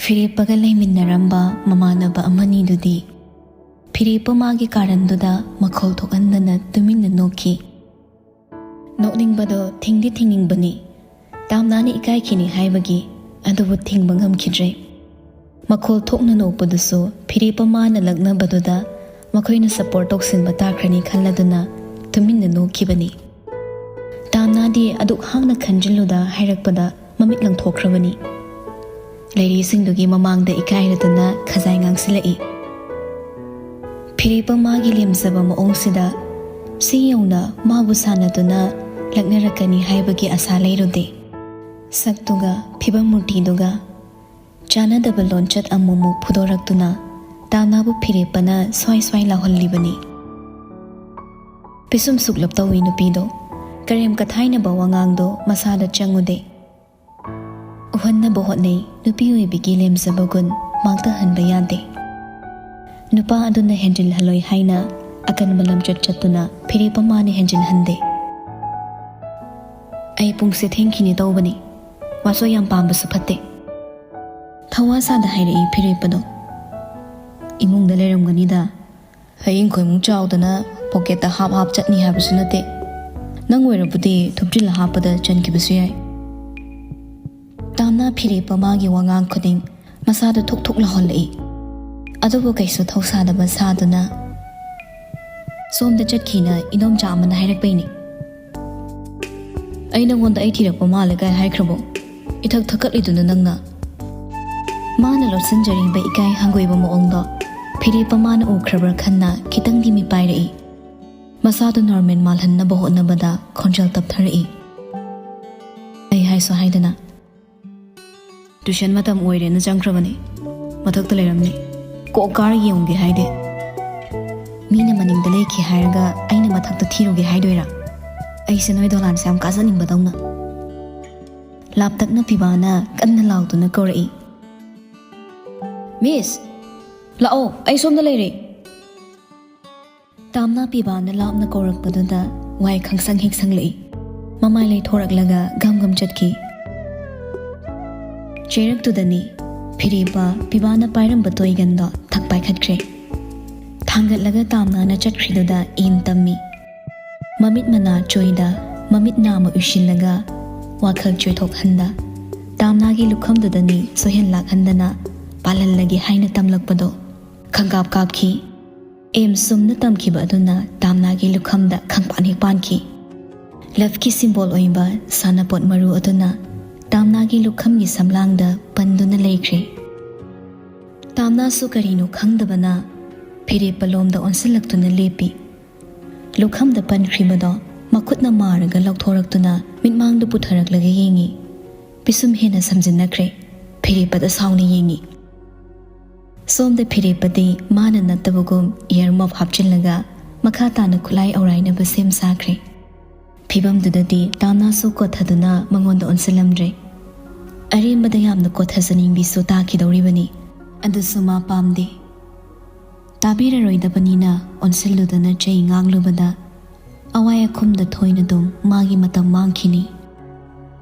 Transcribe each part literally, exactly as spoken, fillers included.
ꯐꯤꯔꯦꯞꯄꯒ ꯂꯩꯃꯤꯟꯅꯔꯝꯕ ꯃꯃꯥꯟꯅꯕ ꯑꯃꯅꯤꯗꯨꯗꯤ ꯐꯤꯔꯦꯞꯄ ꯃꯥꯒꯤ ꯀꯥꯔꯟꯗꯨꯗ ꯃꯈꯣꯜ ꯊꯣꯛꯍꯟꯗꯅ ꯇꯨꯃꯤꯟꯅ ꯅꯣꯛꯈꯤ꯫ ꯅꯣꯛꯅꯤꯡꯕꯗꯣ ꯊꯤꯡꯗꯤ ꯊꯤꯡꯅꯤꯡꯕꯅꯤ, ꯇꯥꯝꯅꯥꯅ ꯏꯀꯥꯏꯈꯤꯅꯤ ꯍꯥꯏꯕꯒꯤ, ꯑꯗꯨꯕꯨ ꯊꯤꯡꯕ ꯉꯝꯈꯤꯗ꯭ꯔꯦ꯫ ꯃꯈꯣꯜ ꯊꯣꯛꯅ ꯅꯣꯛꯄꯗꯨꯁꯨ ꯐꯤꯔꯦꯞꯄ ꯃꯥꯅ ꯂꯛꯅꯕꯗꯨꯗ ꯃꯈꯣꯏꯅ ꯁꯄꯣꯔꯠ ꯇꯧꯁꯤꯟꯕ ꯇꯥꯈ꯭ꯔꯅꯤ ꯈꯜꯂꯗꯨꯅ ꯇꯨꯃꯤꯟꯅ ꯅꯣꯛꯈꯤꯕꯅꯤ꯫ ꯇꯥꯝꯅꯥꯗꯤ ꯑꯗꯨꯛ ꯍꯥꯡꯅ ꯈꯟꯖꯤꯜꯂꯨꯗ ꯍꯥꯏꯔꯛꯄꯗ ꯃꯃꯤꯠ ꯂꯪꯊꯣꯛꯈ꯭ꯔꯕꯅꯤ꯫ ꯂꯩꯔꯤꯁꯤꯡꯗꯨꯒꯤ ꯃꯃꯥꯡꯗ ꯏꯀꯥꯏꯔꯗꯨꯅ ꯈꯖꯥꯏ ꯉꯥꯡꯁꯤꯜꯂꯛꯏ꯫ ꯐꯤꯔꯦꯞꯄ ꯃꯥꯒꯤ ꯂꯦꯝꯖꯕ ꯃꯑꯣꯡꯁꯤꯗ ꯁꯤ ꯌꯧꯅ ꯃꯥꯕꯨ ꯁꯥꯟꯅꯗꯨꯅ ꯂꯛꯅꯔꯛꯀꯅꯤ ꯍꯥꯏꯕꯒꯤ ꯑꯁꯥ ꯂꯩꯔꯨꯗꯦ꯫ ꯁꯛꯇꯨꯒ ꯐꯤꯕꯝ ꯃꯨꯔꯇꯤꯗꯨꯒ ꯆꯥꯟꯅꯗꯕ ꯂꯣꯟꯆꯠ ꯑꯃꯨꯛꯃꯨꯛ ꯐꯨꯗꯣꯔꯛꯇꯨꯅ ꯇꯥꯝꯅꯥꯕꯨ ꯐꯤꯔꯦꯞꯄꯅ ꯁ꯭ꯋꯥꯏ ꯁ꯭ꯋꯥꯏ ꯂꯥꯎꯍꯜꯂꯤꯕꯅꯤ꯫ ꯄꯤꯁꯨꯝ ꯁꯨꯛꯂꯞ ꯇꯧꯏ ꯅꯨꯄꯤꯗꯣ꯫ ꯀꯔꯦꯝ ꯀꯊꯥꯏꯅꯕ ꯋꯥꯉꯥꯡꯗꯣ ꯃꯁꯥꯗ ꯆꯪꯉꯨꯗꯦ꯫ ꯎꯍꯟꯅꯕ ꯍꯣꯠꯅꯩ, ꯅꯨꯄꯤ ꯑꯣꯏꯕꯤꯒꯤ ꯂꯦꯝꯖꯕ ꯒꯨꯟ ꯃꯥꯡꯊꯍꯟꯕ ꯌꯥꯗꯦ꯫ ꯅꯨꯄꯥ ꯑꯗꯨꯅ ꯍꯦꯟꯖꯤꯜꯍꯜꯂꯣꯏ ꯍꯥꯏꯅ ꯑꯀꯟꯕ ꯂꯝꯆꯠ ꯆꯠꯇꯨꯅ ꯐꯤꯔꯦꯞꯄ ꯃꯥꯅ ꯍꯦꯟꯖꯤꯜꯍꯟꯗꯦ꯫ ꯑꯩ ꯄꯨꯡꯁꯦ ꯊꯦꯡꯈꯤꯅꯦ ꯇꯧꯕꯅꯤ, ꯃꯥꯁꯨ ꯌꯥꯝ ꯄꯥꯝꯕꯁꯨ ꯐꯠꯇꯦ꯫ ꯊꯋꯥ ꯁꯥꯗ ꯍꯥꯏꯔꯛꯏ ꯐꯤꯔꯦꯞꯄꯗꯣ꯫ ꯏꯃꯨꯡꯗ ꯂꯩꯔꯝꯒꯅꯤꯗ꯫ ꯍꯌꯤꯡ ꯈꯣꯏꯃꯨꯛ ꯆꯥꯎꯗꯅ ꯄꯣꯀꯦꯠꯇ ꯍꯥꯞ ꯍꯥꯞ ꯆꯠꯅꯤ ꯍꯥꯏꯕꯁꯨ ꯅꯠꯇꯦ꯫ ꯅꯪ ꯑꯣꯏꯔꯕꯨꯗꯤ ꯊꯨꯞꯆꯤꯜꯂ ꯍꯥꯞꯄꯗ ꯆꯟꯈꯤꯕꯁꯨ ꯌꯥꯏ꯫ ꯇꯥꯝꯅꯥ ꯐꯤꯔꯦꯞꯄ ꯃꯥꯒꯤ ꯋꯥꯉꯥꯡ ꯈꯨꯗꯤꯡ ꯃꯁꯥꯗ ꯊꯨꯛ ꯊꯨꯛ ꯂꯥꯎꯍꯜꯂꯛꯏ꯫ ꯑꯗꯨꯕꯨ ꯀꯩꯁꯨ ꯊꯧꯁꯥꯗꯕ ꯁꯥꯗꯨꯅ, "ꯁꯣꯝꯗ ꯆꯠꯈꯤꯅ ꯏꯗꯣꯝꯆꯥ ꯑꯃꯅ ꯍꯥꯏꯔꯛꯄꯩꯅꯤ꯫ ꯑꯩ ꯅꯉꯣꯟꯗ ꯑꯩ ꯊꯤꯔꯛꯄ ꯃꯥꯜꯂꯦ ꯀꯥꯏ ꯍꯥꯏꯈ꯭ꯔꯕꯣ? ꯏꯊꯛ ꯊꯛꯀꯠꯂꯤꯗꯨꯅ ꯅꯪꯅ?" ꯃꯥꯅ ꯂꯣꯠꯁꯤꯟꯖꯔꯤꯕ ꯏꯀꯥꯏ ꯍꯪꯒꯣꯏꯕ ꯃꯑꯣꯡꯗꯣ ꯐꯤꯔꯦꯞꯄ ꯃꯥꯅ ꯎꯈ꯭ꯔꯕ꯭ꯔꯥ ꯈꯟꯅ ꯈꯤꯇꯪꯗꯤ ꯃꯤꯄꯥꯏꯔꯛꯏ꯫ ꯃꯁꯥꯗꯨ ꯅꯣꯔꯃꯦꯜ ꯃꯥꯜꯍꯟꯅꯕ ꯍꯣꯠꯅꯕꯗ ꯈꯣꯟꯖꯦꯜ ꯇꯞꯊꯔꯛꯏ꯫ ꯑꯩ ꯍꯥꯏꯁꯨ ꯍꯥꯏꯗꯅ, "ꯇ꯭ꯌꯨꯁꯟ ꯃꯇꯝ ꯑꯣꯏꯔꯦꯅ ꯆꯪꯈ꯭ꯔꯕꯅꯤ꯫ ꯃꯊꯛꯇ ꯂꯩꯔꯝꯅꯤ꯫ ꯀꯣꯛ ꯀꯥꯔ ꯌꯦꯡꯉꯨꯒꯦ ꯍꯥꯏꯗꯦ꯫ ꯃꯤꯅ ꯃꯅꯤꯡꯗ ꯂꯩꯈꯤ ꯍꯥꯏꯔꯒ ꯑꯩꯅ ꯃꯊꯛꯇ ꯊꯤꯔꯨꯒꯦ ꯍꯥꯏꯗꯣꯏꯔꯥ? ꯑꯩꯁꯦ ꯅꯣꯏ ꯗꯣꯂꯥꯟꯁꯦ ꯌꯥꯝ ꯀꯥꯖꯅꯤꯡꯕꯗꯧꯅ꯫" ꯂꯥꯞꯇꯛꯅ ꯄꯤꯕꯥꯅ ꯀꯟꯅ ꯂꯥꯎꯗꯨꯅ ꯀꯧꯔꯛꯏ꯫ "ꯃꯤꯁ, ꯂꯥꯛꯑꯣ, ꯑꯩ ꯁꯣꯝꯗ ꯂꯩꯔꯦ!" ꯇꯥꯝꯅꯥ ꯄꯤꯕꯥꯅ ꯂꯥꯞꯅ ꯀꯧꯔꯛꯄꯗꯨꯗ ꯋꯥꯏ ꯈꯪꯁꯪ ꯍꯦꯛ ꯁꯪꯂꯛꯏ꯫ ꯃꯃꯥꯏ ꯂꯩꯊꯣꯔꯛꯂꯒ ꯒꯝ ꯒꯝ ꯆꯠꯈꯤ꯫ ꯆꯩꯔꯛꯇꯨꯗꯅꯤ ꯐꯤꯔꯦꯞꯄ ꯄꯤꯕꯥꯅ ꯄꯥꯏꯔꯝꯕ ꯇꯣꯏꯒꯟꯗꯣ ꯊꯛ ꯄꯥꯏꯈꯠꯈ꯭ꯔꯦ꯫ ꯊꯥꯡꯒꯠꯂꯒ ꯇꯥꯝꯅꯥꯅ ꯆꯠꯈ꯭ꯔꯤꯗꯨꯗ ꯏꯟ ꯇꯝꯃꯤ꯫ ꯃꯃꯤꯠ ꯃꯅꯥ ꯆꯣꯏꯗ ꯃꯃꯤꯠ ꯅꯥꯝꯃ ꯎꯏꯁꯤꯜꯂꯒ ꯋꯥꯈꯜ ꯆꯣꯏꯊꯣꯛꯍꯟꯗ ꯇꯥꯝꯅꯥꯒꯤ ꯂꯨꯈꯝꯗꯨꯗꯅꯤ ꯁꯣꯏꯍꯟ ꯂꯥꯛꯍꯟꯗꯅ ꯄꯥꯜꯍꯜꯂꯒꯦ ꯍꯥꯏꯅ ꯇꯝꯂꯛꯄꯗꯣ ꯈꯪꯀꯥꯞ ꯀꯥꯞꯈꯤ꯫ ꯑꯦꯝ ꯁꯨꯝꯅ ꯇꯝꯈꯤꯕ ꯑꯗꯨꯅ ꯇꯥꯝꯅꯥꯒꯤ ꯂꯨꯈꯝꯗ ꯈꯪꯄꯥꯟ ꯍꯦꯛ ꯄꯥꯟꯈꯤ꯫ ꯂꯞꯀꯤ ꯁꯤꯝꯕꯣꯜ ꯑꯣꯏꯕ ꯁꯥꯟꯅꯄꯣꯠ ꯃꯔꯨ ꯑꯗꯨꯅ ꯇꯥꯝꯅꯥꯒꯤ ꯂꯨꯈꯝꯒꯤ ꯁꯝꯂꯥꯡꯗ ꯄꯟꯗꯨꯅ ꯂꯩꯈ꯭ꯔꯦ꯫ ꯇꯥꯝꯅꯥꯁꯨ ꯀꯔꯤꯅꯣ ꯈꯪꯗꯕꯅ ꯐꯤꯔꯦꯞꯄꯂꯣꯝꯗ ꯑꯣꯟꯁꯤꯜꯂꯛꯇꯨꯅ ꯂꯦꯞꯄꯤ꯫ ꯂꯨꯈꯝꯗ ꯄꯟꯈ꯭ꯔꯤꯕꯗꯣ ꯃꯈꯨꯠꯅ ꯃꯥꯔꯒ ꯂꯧꯊꯣꯔꯛꯇꯨꯅ ꯃꯤꯠꯃꯥꯡꯗ ꯄꯨꯊꯔꯛꯂꯒ ꯌꯦꯡꯉꯤ꯫ ꯄꯤꯁꯨꯝ ꯍꯦꯟꯅ ꯁꯝꯖꯤꯟꯅꯈ꯭ꯔꯦ꯫ ꯐꯤꯔꯦꯞꯄꯗ ꯁꯥꯎꯅ ꯌꯦꯡꯉꯤ꯫ ꯁꯣꯝꯗ ꯐꯤꯔꯦꯞꯄꯗꯤ ꯃꯥꯅ ꯅꯠꯇꯕꯒꯨꯝ ꯏꯌꯔ ꯃꯐ ꯍꯥꯞꯆꯤꯜꯂꯒ ꯃꯈꯥ ꯇꯥꯅ ꯈꯨꯠꯂꯥꯏ ꯑꯧꯔꯥꯏꯅꯕ ꯁꯦꯝ ꯁꯥꯈ꯭ꯔꯦ꯫ ꯐꯤꯕꯝꯗꯨꯗꯗꯤ ꯇꯥꯝꯅꯥꯁꯨ ꯀꯣꯊꯗꯨꯅ ꯃꯉꯣꯟꯗ ꯑꯣꯟꯁꯤꯜꯂꯝꯗ꯭ꯔꯦ꯫ ꯑꯔꯦꯝꯕꯗ ꯌꯥꯝꯅ ꯀꯣꯊꯖꯅꯤꯡꯕꯤꯁꯨ ꯇꯥꯈꯤꯗꯧꯔꯤꯕꯅꯤ꯫ ꯑꯗꯨꯁꯨ ꯃꯥ ꯄꯥꯝꯗꯦ꯫ ꯇꯥꯕꯤꯔꯔꯣꯏꯗꯕꯅꯤꯅ ꯑꯣꯟꯁꯤꯜꯂꯨꯗꯅ ꯆꯩ ꯉꯥꯡꯂꯨꯕꯗ ꯑꯋꯥꯏ ꯑꯈꯨꯝꯗ ꯊꯣꯏꯅꯗꯨꯝ ꯃꯥꯒꯤ ꯃꯇꯝ ꯃꯥꯡꯈꯤꯅꯤ꯫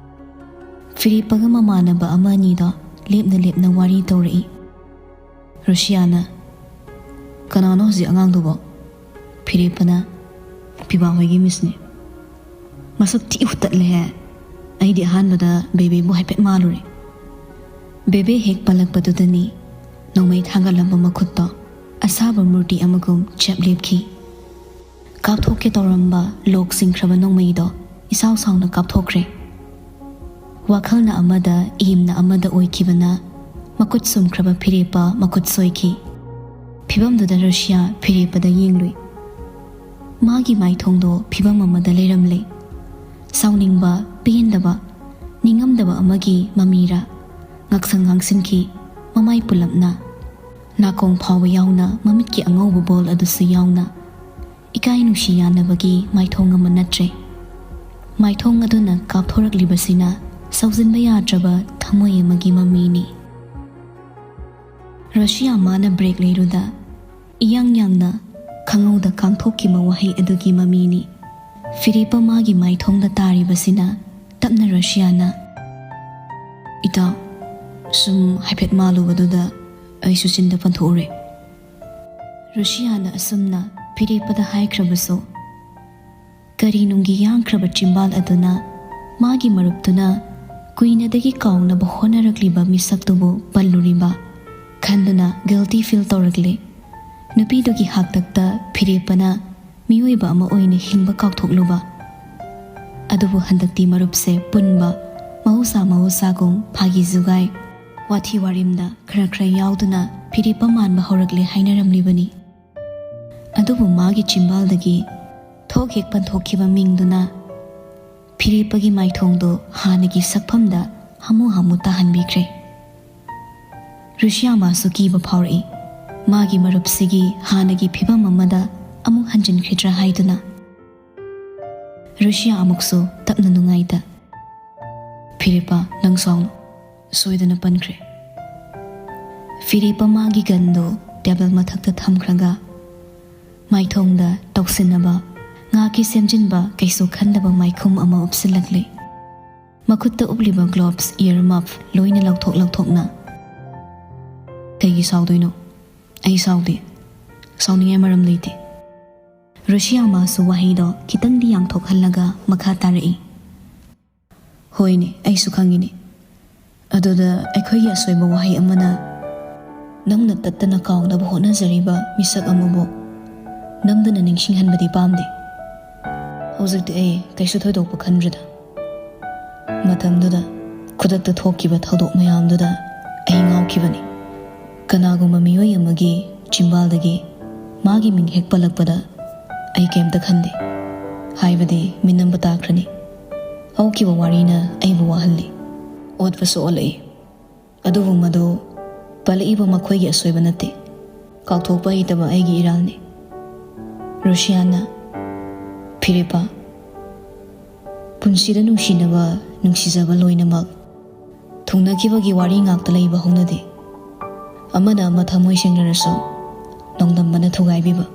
ꯐꯤꯔꯦꯞꯄꯒ ꯃꯃꯥꯟꯅꯕ ꯑꯃ ꯑꯅꯤꯗꯣ ꯂꯦꯞꯅ ꯂꯦꯞꯅ ꯋꯥꯔꯤ ꯇꯧꯔꯛꯏ꯫ ꯔꯣꯁꯤꯌꯥꯅ, "ꯀꯅꯥꯅꯣ ꯍꯧꯖꯤꯛ ꯑꯉꯥꯡꯗꯨꯕꯣ?" ꯐꯤꯔꯦꯞꯄꯅ, "ꯄꯤꯕꯥ ꯍꯣꯏꯒꯤ ꯃꯤꯁꯅꯦ꯫ ꯃꯁꯛ ꯊꯤ ꯍꯨꯠꯇꯠꯂꯦꯍꯦ꯫ ꯑꯩꯗꯤ ꯑꯍꯥꯟꯕꯗ ꯕꯦꯕꯦꯕꯨ ꯍꯥꯏꯐꯦꯠ ꯃꯥꯜꯂꯨꯔꯦ꯫" ꯕꯦꯕꯦ ꯍꯦꯛ ꯄꯜꯂꯛꯄꯗꯨꯗꯅꯤ ꯅꯣꯡꯃꯩ ꯊꯥꯡꯒꯠꯂꯝꯕ ꯃꯈꯨꯠꯇꯣ ꯑꯁꯥꯕ ꯃꯨꯔꯇꯤ ꯑꯃꯒꯨꯝ ꯆꯞ ꯂꯦꯞꯈꯤ꯫ ꯀꯥꯞꯊꯣꯛꯀꯦ ꯇꯧꯔꯝꯕ ꯂꯣꯛ ꯆꯤꯡꯈ꯭ꯔꯕ ꯅꯣꯡꯃꯩꯗꯣ ꯏꯁꯥꯎ ꯁꯥꯎꯅ ꯀꯥꯞꯊꯣꯛꯈ꯭ꯔꯦ꯫ ꯋꯥꯈꯜꯅ ꯑꯃꯗ, ꯏꯝꯅ ꯑꯃꯗ ꯑꯣꯏꯈꯤꯕꯅ ꯃꯈꯨꯠ ꯁꯨꯝꯈ꯭ꯔꯕ ꯐꯤꯔꯦꯞꯄ ꯃꯈꯨꯠ ꯁꯣꯏꯈꯤ꯫ ꯐꯤꯕꯝꯗꯨꯗ ꯔꯣꯁꯤꯌꯥ ꯐꯤꯔꯦꯞꯄꯗ ꯌꯦꯡꯂꯨꯏ꯫ ꯃꯥꯒꯤ ꯃꯥꯏꯊꯣꯡꯗꯣ ꯐꯤꯕꯝ ꯑꯃꯗ ꯂꯩꯔꯝꯂꯦ꯫ ꯁꯥꯎꯅꯤꯡꯕ, ꯄꯦꯟꯗꯕ, ꯅꯤꯡꯉꯝꯗꯕ ꯑꯃꯒꯤ ꯃꯃꯤꯔ ꯉꯛꯁꯪ ꯉꯥꯡꯁꯤꯟꯈꯤ꯫ ꯃꯃꯥꯏ ꯄꯨꯂꯞꯅ, ꯅꯥꯀꯣꯡ ꯐꯥꯎꯕ ꯌꯥꯎꯅ, ꯃꯃꯤꯠꯀꯤ ꯑꯉꯧꯕ ꯕꯣꯜ ꯑꯗꯨꯁꯨ ꯌꯥꯎꯅ꯫ ꯏꯀꯥꯏ ꯅꯨꯡꯁꯤ ꯌꯥꯅꯕꯒꯤ ꯃꯥꯏꯊꯣꯡ ꯑꯃ ꯅꯠꯇ꯭ꯔꯦ꯫ ꯃꯥꯏꯊꯣꯡ ꯑꯗꯨꯅ ꯀꯥꯞꯊꯣꯔꯛꯂꯤꯕꯁꯤꯅ ꯁꯧꯖꯤꯟꯕ ꯌꯥꯗ꯭ꯔꯕ ꯊꯃꯣꯏ ꯑꯃꯒꯤ ꯃꯃꯤꯅꯤ꯫ ꯔꯣꯁꯤꯌꯥ ꯃꯥꯅ ꯕ꯭ꯔꯦꯛ ꯂꯩꯔꯨꯗ ꯏꯌꯥꯡ ꯌꯥꯡꯅ ꯈꯪꯍꯧꯗ ꯀꯥꯡꯊꯣꯛꯈꯤꯕ ꯋꯥꯍꯩ ꯑꯗꯨꯒꯤ ꯃꯃꯤꯅꯤ꯫ ꯐꯤꯔꯦꯞꯄ ꯃꯥꯒꯤ ꯃꯥꯏꯊꯣꯡꯗ ꯇꯥꯔꯤꯕꯁꯤꯅ ꯇꯞꯅ ꯔꯣꯁꯤꯌꯥꯅ, "ꯏꯇꯥꯎ, ꯁꯨꯝ ꯍꯥꯏꯐꯦꯠ ꯃꯥꯜꯂꯨꯕꯗꯨꯗ ꯑꯩꯁꯨ ꯆꯤꯟꯗ ꯄꯟꯊꯣꯛꯎꯔꯦ꯫ ꯔꯨꯁꯤꯌꯥꯅ ꯑꯁꯨꯝꯅ ꯐꯤꯔꯦꯞꯄꯗ ꯍꯥꯏꯈ꯭ꯔꯕꯁꯨ, ꯀꯔꯤ ꯅꯨꯡꯒꯤ ꯌꯥꯡꯈ꯭ꯔꯕ ꯆꯤꯝꯕꯥꯜ ꯑꯗꯨꯅ ꯃꯥꯒꯤ ꯃꯔꯨꯞꯇꯨꯅ ꯀꯨꯏꯅꯗꯒꯤ ꯀꯥꯎꯅꯕ ꯍꯣꯠꯅꯔꯛꯂꯤꯕ ꯃꯤꯁꯛꯇꯨꯕꯨ ꯄꯜꯂꯨꯔꯤꯕ ꯈꯟꯗꯨꯅ guilty feel ꯇꯧꯔꯛꯂꯦ꯫ ꯅꯨꯄꯤꯗꯨꯒꯤ ꯍꯥꯛꯇꯛꯇ ꯐꯤꯔꯦꯞꯄꯅ ꯃꯤꯑꯣꯏꯕ ꯑꯃ ꯑꯣꯏꯅ ꯍꯤꯡꯕ ꯀꯥꯎꯊꯣꯛꯂꯨꯕ꯫ ꯑꯗꯨꯕꯨ ꯍꯟꯗꯛꯇꯤ ꯃꯔꯨꯞꯁꯦ ꯄꯨꯟꯕ, ꯃꯍꯧꯁꯥ ꯃꯍꯧꯁꯥꯒꯨꯝ ꯐꯥꯒꯤ ꯖꯨꯒꯥꯏ, ꯋꯥꯊꯤ ꯋꯥꯔꯦꯝꯗ ꯈꯔ ꯈꯔ ꯌꯥꯎꯗꯨꯅ ꯐꯤꯔꯦꯞꯄ ꯃꯥꯟꯕ ꯍꯧꯔꯛꯂꯦ ꯍꯥꯏꯅꯔꯝꯂꯤꯕꯅꯤ꯫ ꯑꯗꯨꯕꯨ ꯃꯥꯒꯤ ꯆꯤꯝꯕꯥꯜꯗꯒꯤ ꯊꯣꯛ ꯍꯦꯛ ꯄꯟꯊꯣꯛꯈꯤꯕ ꯃꯤꯡꯗꯨꯅ ꯐꯤꯔꯦꯞꯄꯒꯤ ꯃꯥꯏꯊꯣꯡꯗꯨ ꯍꯥꯟꯅꯒꯤ ꯁꯛꯐꯝꯗ ꯍꯥꯃꯨ ꯍꯥꯃꯨ ꯇꯥꯍꯟꯕꯤꯈ꯭ꯔꯦ꯫ ꯔꯨꯁꯤꯌꯥꯃꯥꯁꯨ ꯀꯤꯕ ꯐꯥꯎꯔꯛꯏ꯫ ꯃꯥꯒꯤ ꯃꯔꯨꯞꯁꯤꯒꯤ ꯍꯥꯟꯅꯒꯤ ꯐꯤꯕꯝ ꯑꯃꯗ ꯑꯃꯨꯛ ꯍꯟꯖꯤꯟꯈꯤꯗ꯭ꯔꯥ ꯍꯥꯏꯗꯨꯅ꯫ ꯔꯨꯁꯤꯌꯥ ꯑꯃꯨꯛꯁꯨ ꯇꯞꯅ ꯅꯨꯡꯉꯥꯏꯇ, "ꯐꯤꯔꯦꯞꯄ, ꯅꯪ ꯁꯥꯎꯅꯨ, ꯁꯣꯏꯗꯅ ꯄꯟꯈ꯭ꯔꯦ꯫" ꯐꯤꯔꯦꯞꯄ ꯃꯥꯒꯤ ꯒꯟꯗꯨ ꯇꯦꯕꯜ ꯃꯊꯛꯇ ꯊꯝꯈ꯭ꯔꯒ ꯃꯥꯏꯊꯣꯡꯗ ꯇꯧꯁꯤꯟꯅꯕ, ꯉꯥꯛꯀꯤ ꯁꯦꯝꯖꯤꯟꯕ ꯀꯩꯁꯨ ꯈꯟꯗꯕ ꯃꯥꯏꯈꯨꯝ ꯑꯃ ꯎꯞꯁꯤꯜꯂꯛꯂꯦ꯫ ꯃꯈꯨꯠꯇ ꯎꯞꯂꯤꯕ gloves, ear muff ꯂꯣꯏꯅ ꯂꯧꯊꯣꯛ ꯂꯧꯊꯣꯛꯅ꯫ "ꯀꯩꯒꯤ ꯁꯥꯎꯗꯣꯏꯅꯣ? ꯑꯩ ꯁꯥꯎꯗꯦ꯫ ꯁꯥꯎꯅꯤꯡꯉꯥꯏ ꯃꯔꯝ ꯂꯩꯇꯦ꯫" ꯔꯨꯁꯤꯌꯥꯃꯥꯁꯨ ꯋꯥꯍꯩꯗꯣ ꯈꯤꯇꯪꯗꯤ ꯌꯥꯡꯊꯣꯛꯍꯜꯂꯒ ꯃꯈꯥ ꯇꯥꯔꯛꯏ꯫ "ꯍꯣꯏꯅꯦ, ꯑꯩꯁꯨ ꯈꯪꯉꯤꯅꯦ꯫ ꯑꯗꯨꯗ ꯑꯩꯈꯣꯏꯒꯤ ꯑꯁꯣꯏꯕ ꯋꯥꯍꯩ ꯑꯃꯅ ꯅꯪꯅ ꯇꯠꯇꯅ ꯀꯥꯎꯅꯕ ꯍꯣꯠꯅꯖꯔꯤꯕ ꯃꯤꯁꯛ ꯑꯃꯕꯨ ꯅꯝꯗꯅ ꯅꯤꯡꯁꯤꯡꯍꯟꯕꯗꯤ ꯄꯥꯝꯗꯦ꯫ ꯍꯧꯖꯤꯛꯇꯤ ꯑꯩ ꯀꯩꯁꯨ ꯊꯣꯏꯗꯣꯛꯄ ꯈꯟꯗ꯭ꯔꯦꯗ꯫ ꯃꯇꯝꯗꯨꯗ ꯈꯨꯗꯛꯇ ꯊꯣꯛꯈꯤꯕ ꯊꯧꯗꯣꯛ ꯃꯌꯥꯝꯗꯨꯗ ꯑꯩ ꯉꯥꯎꯈꯤꯕꯅꯤ꯫ ꯀꯅꯥꯒꯨꯝꯕ ꯃꯤꯑꯣꯏ ꯑꯃꯒꯤ ꯆꯤꯝꯕꯥꯜꯗꯒꯤ ꯃꯥꯒꯤ ꯃꯤꯡ ꯍꯦꯛ ꯄꯜꯂꯛꯄꯗ ꯑꯩ ꯀꯩꯝꯇ ꯈꯟꯗꯦ꯫ ꯍꯥꯏꯕꯗꯤ ꯃꯤꯅꯝꯕ ꯇꯥꯈ꯭ꯔꯅꯤ꯫ ꯍꯧꯈꯤꯕ ꯋꯥꯔꯤꯅ ꯑꯩꯕꯨ ꯋꯥꯍꯜꯂꯤ꯫ ꯑꯣꯠꯄꯁꯨ ꯑꯣꯠꯂꯛꯏ꯫ ꯑꯗꯨꯕꯨ ꯃꯗꯨ ꯄꯜꯂꯛꯏꯕ ꯃꯈꯣꯏꯒꯤ ꯑꯁꯣꯏꯕ ꯅꯠꯇꯦ꯫ ꯀꯥꯎꯊꯣꯛꯄ ꯍꯩꯇꯕ ꯑꯩꯒꯤ ꯏꯔꯥꯜꯅꯤ꯫" ꯔꯨꯁꯤꯌꯥꯅ, "ꯐꯤꯔꯦꯞꯄ, ꯄꯨꯟꯁꯤꯗ ꯅꯨꯡꯁꯤꯅꯕ, ꯅꯨꯡꯁꯤꯖꯕ ꯂꯣꯏꯅꯃꯛ ꯊꯨꯡꯅꯈꯤꯕꯒꯤ ꯋꯥꯔꯤ ꯉꯥꯛꯇ ꯂꯩꯕ ꯍꯧꯅꯗꯦ꯫ ꯑꯃꯅ ꯑꯃ ꯊꯃꯣꯏ ꯁꯦꯡꯅꯔꯁꯨ ꯅꯣꯡꯗꯝꯕꯅ ꯊꯨꯒꯥꯏꯕꯤꯕ꯫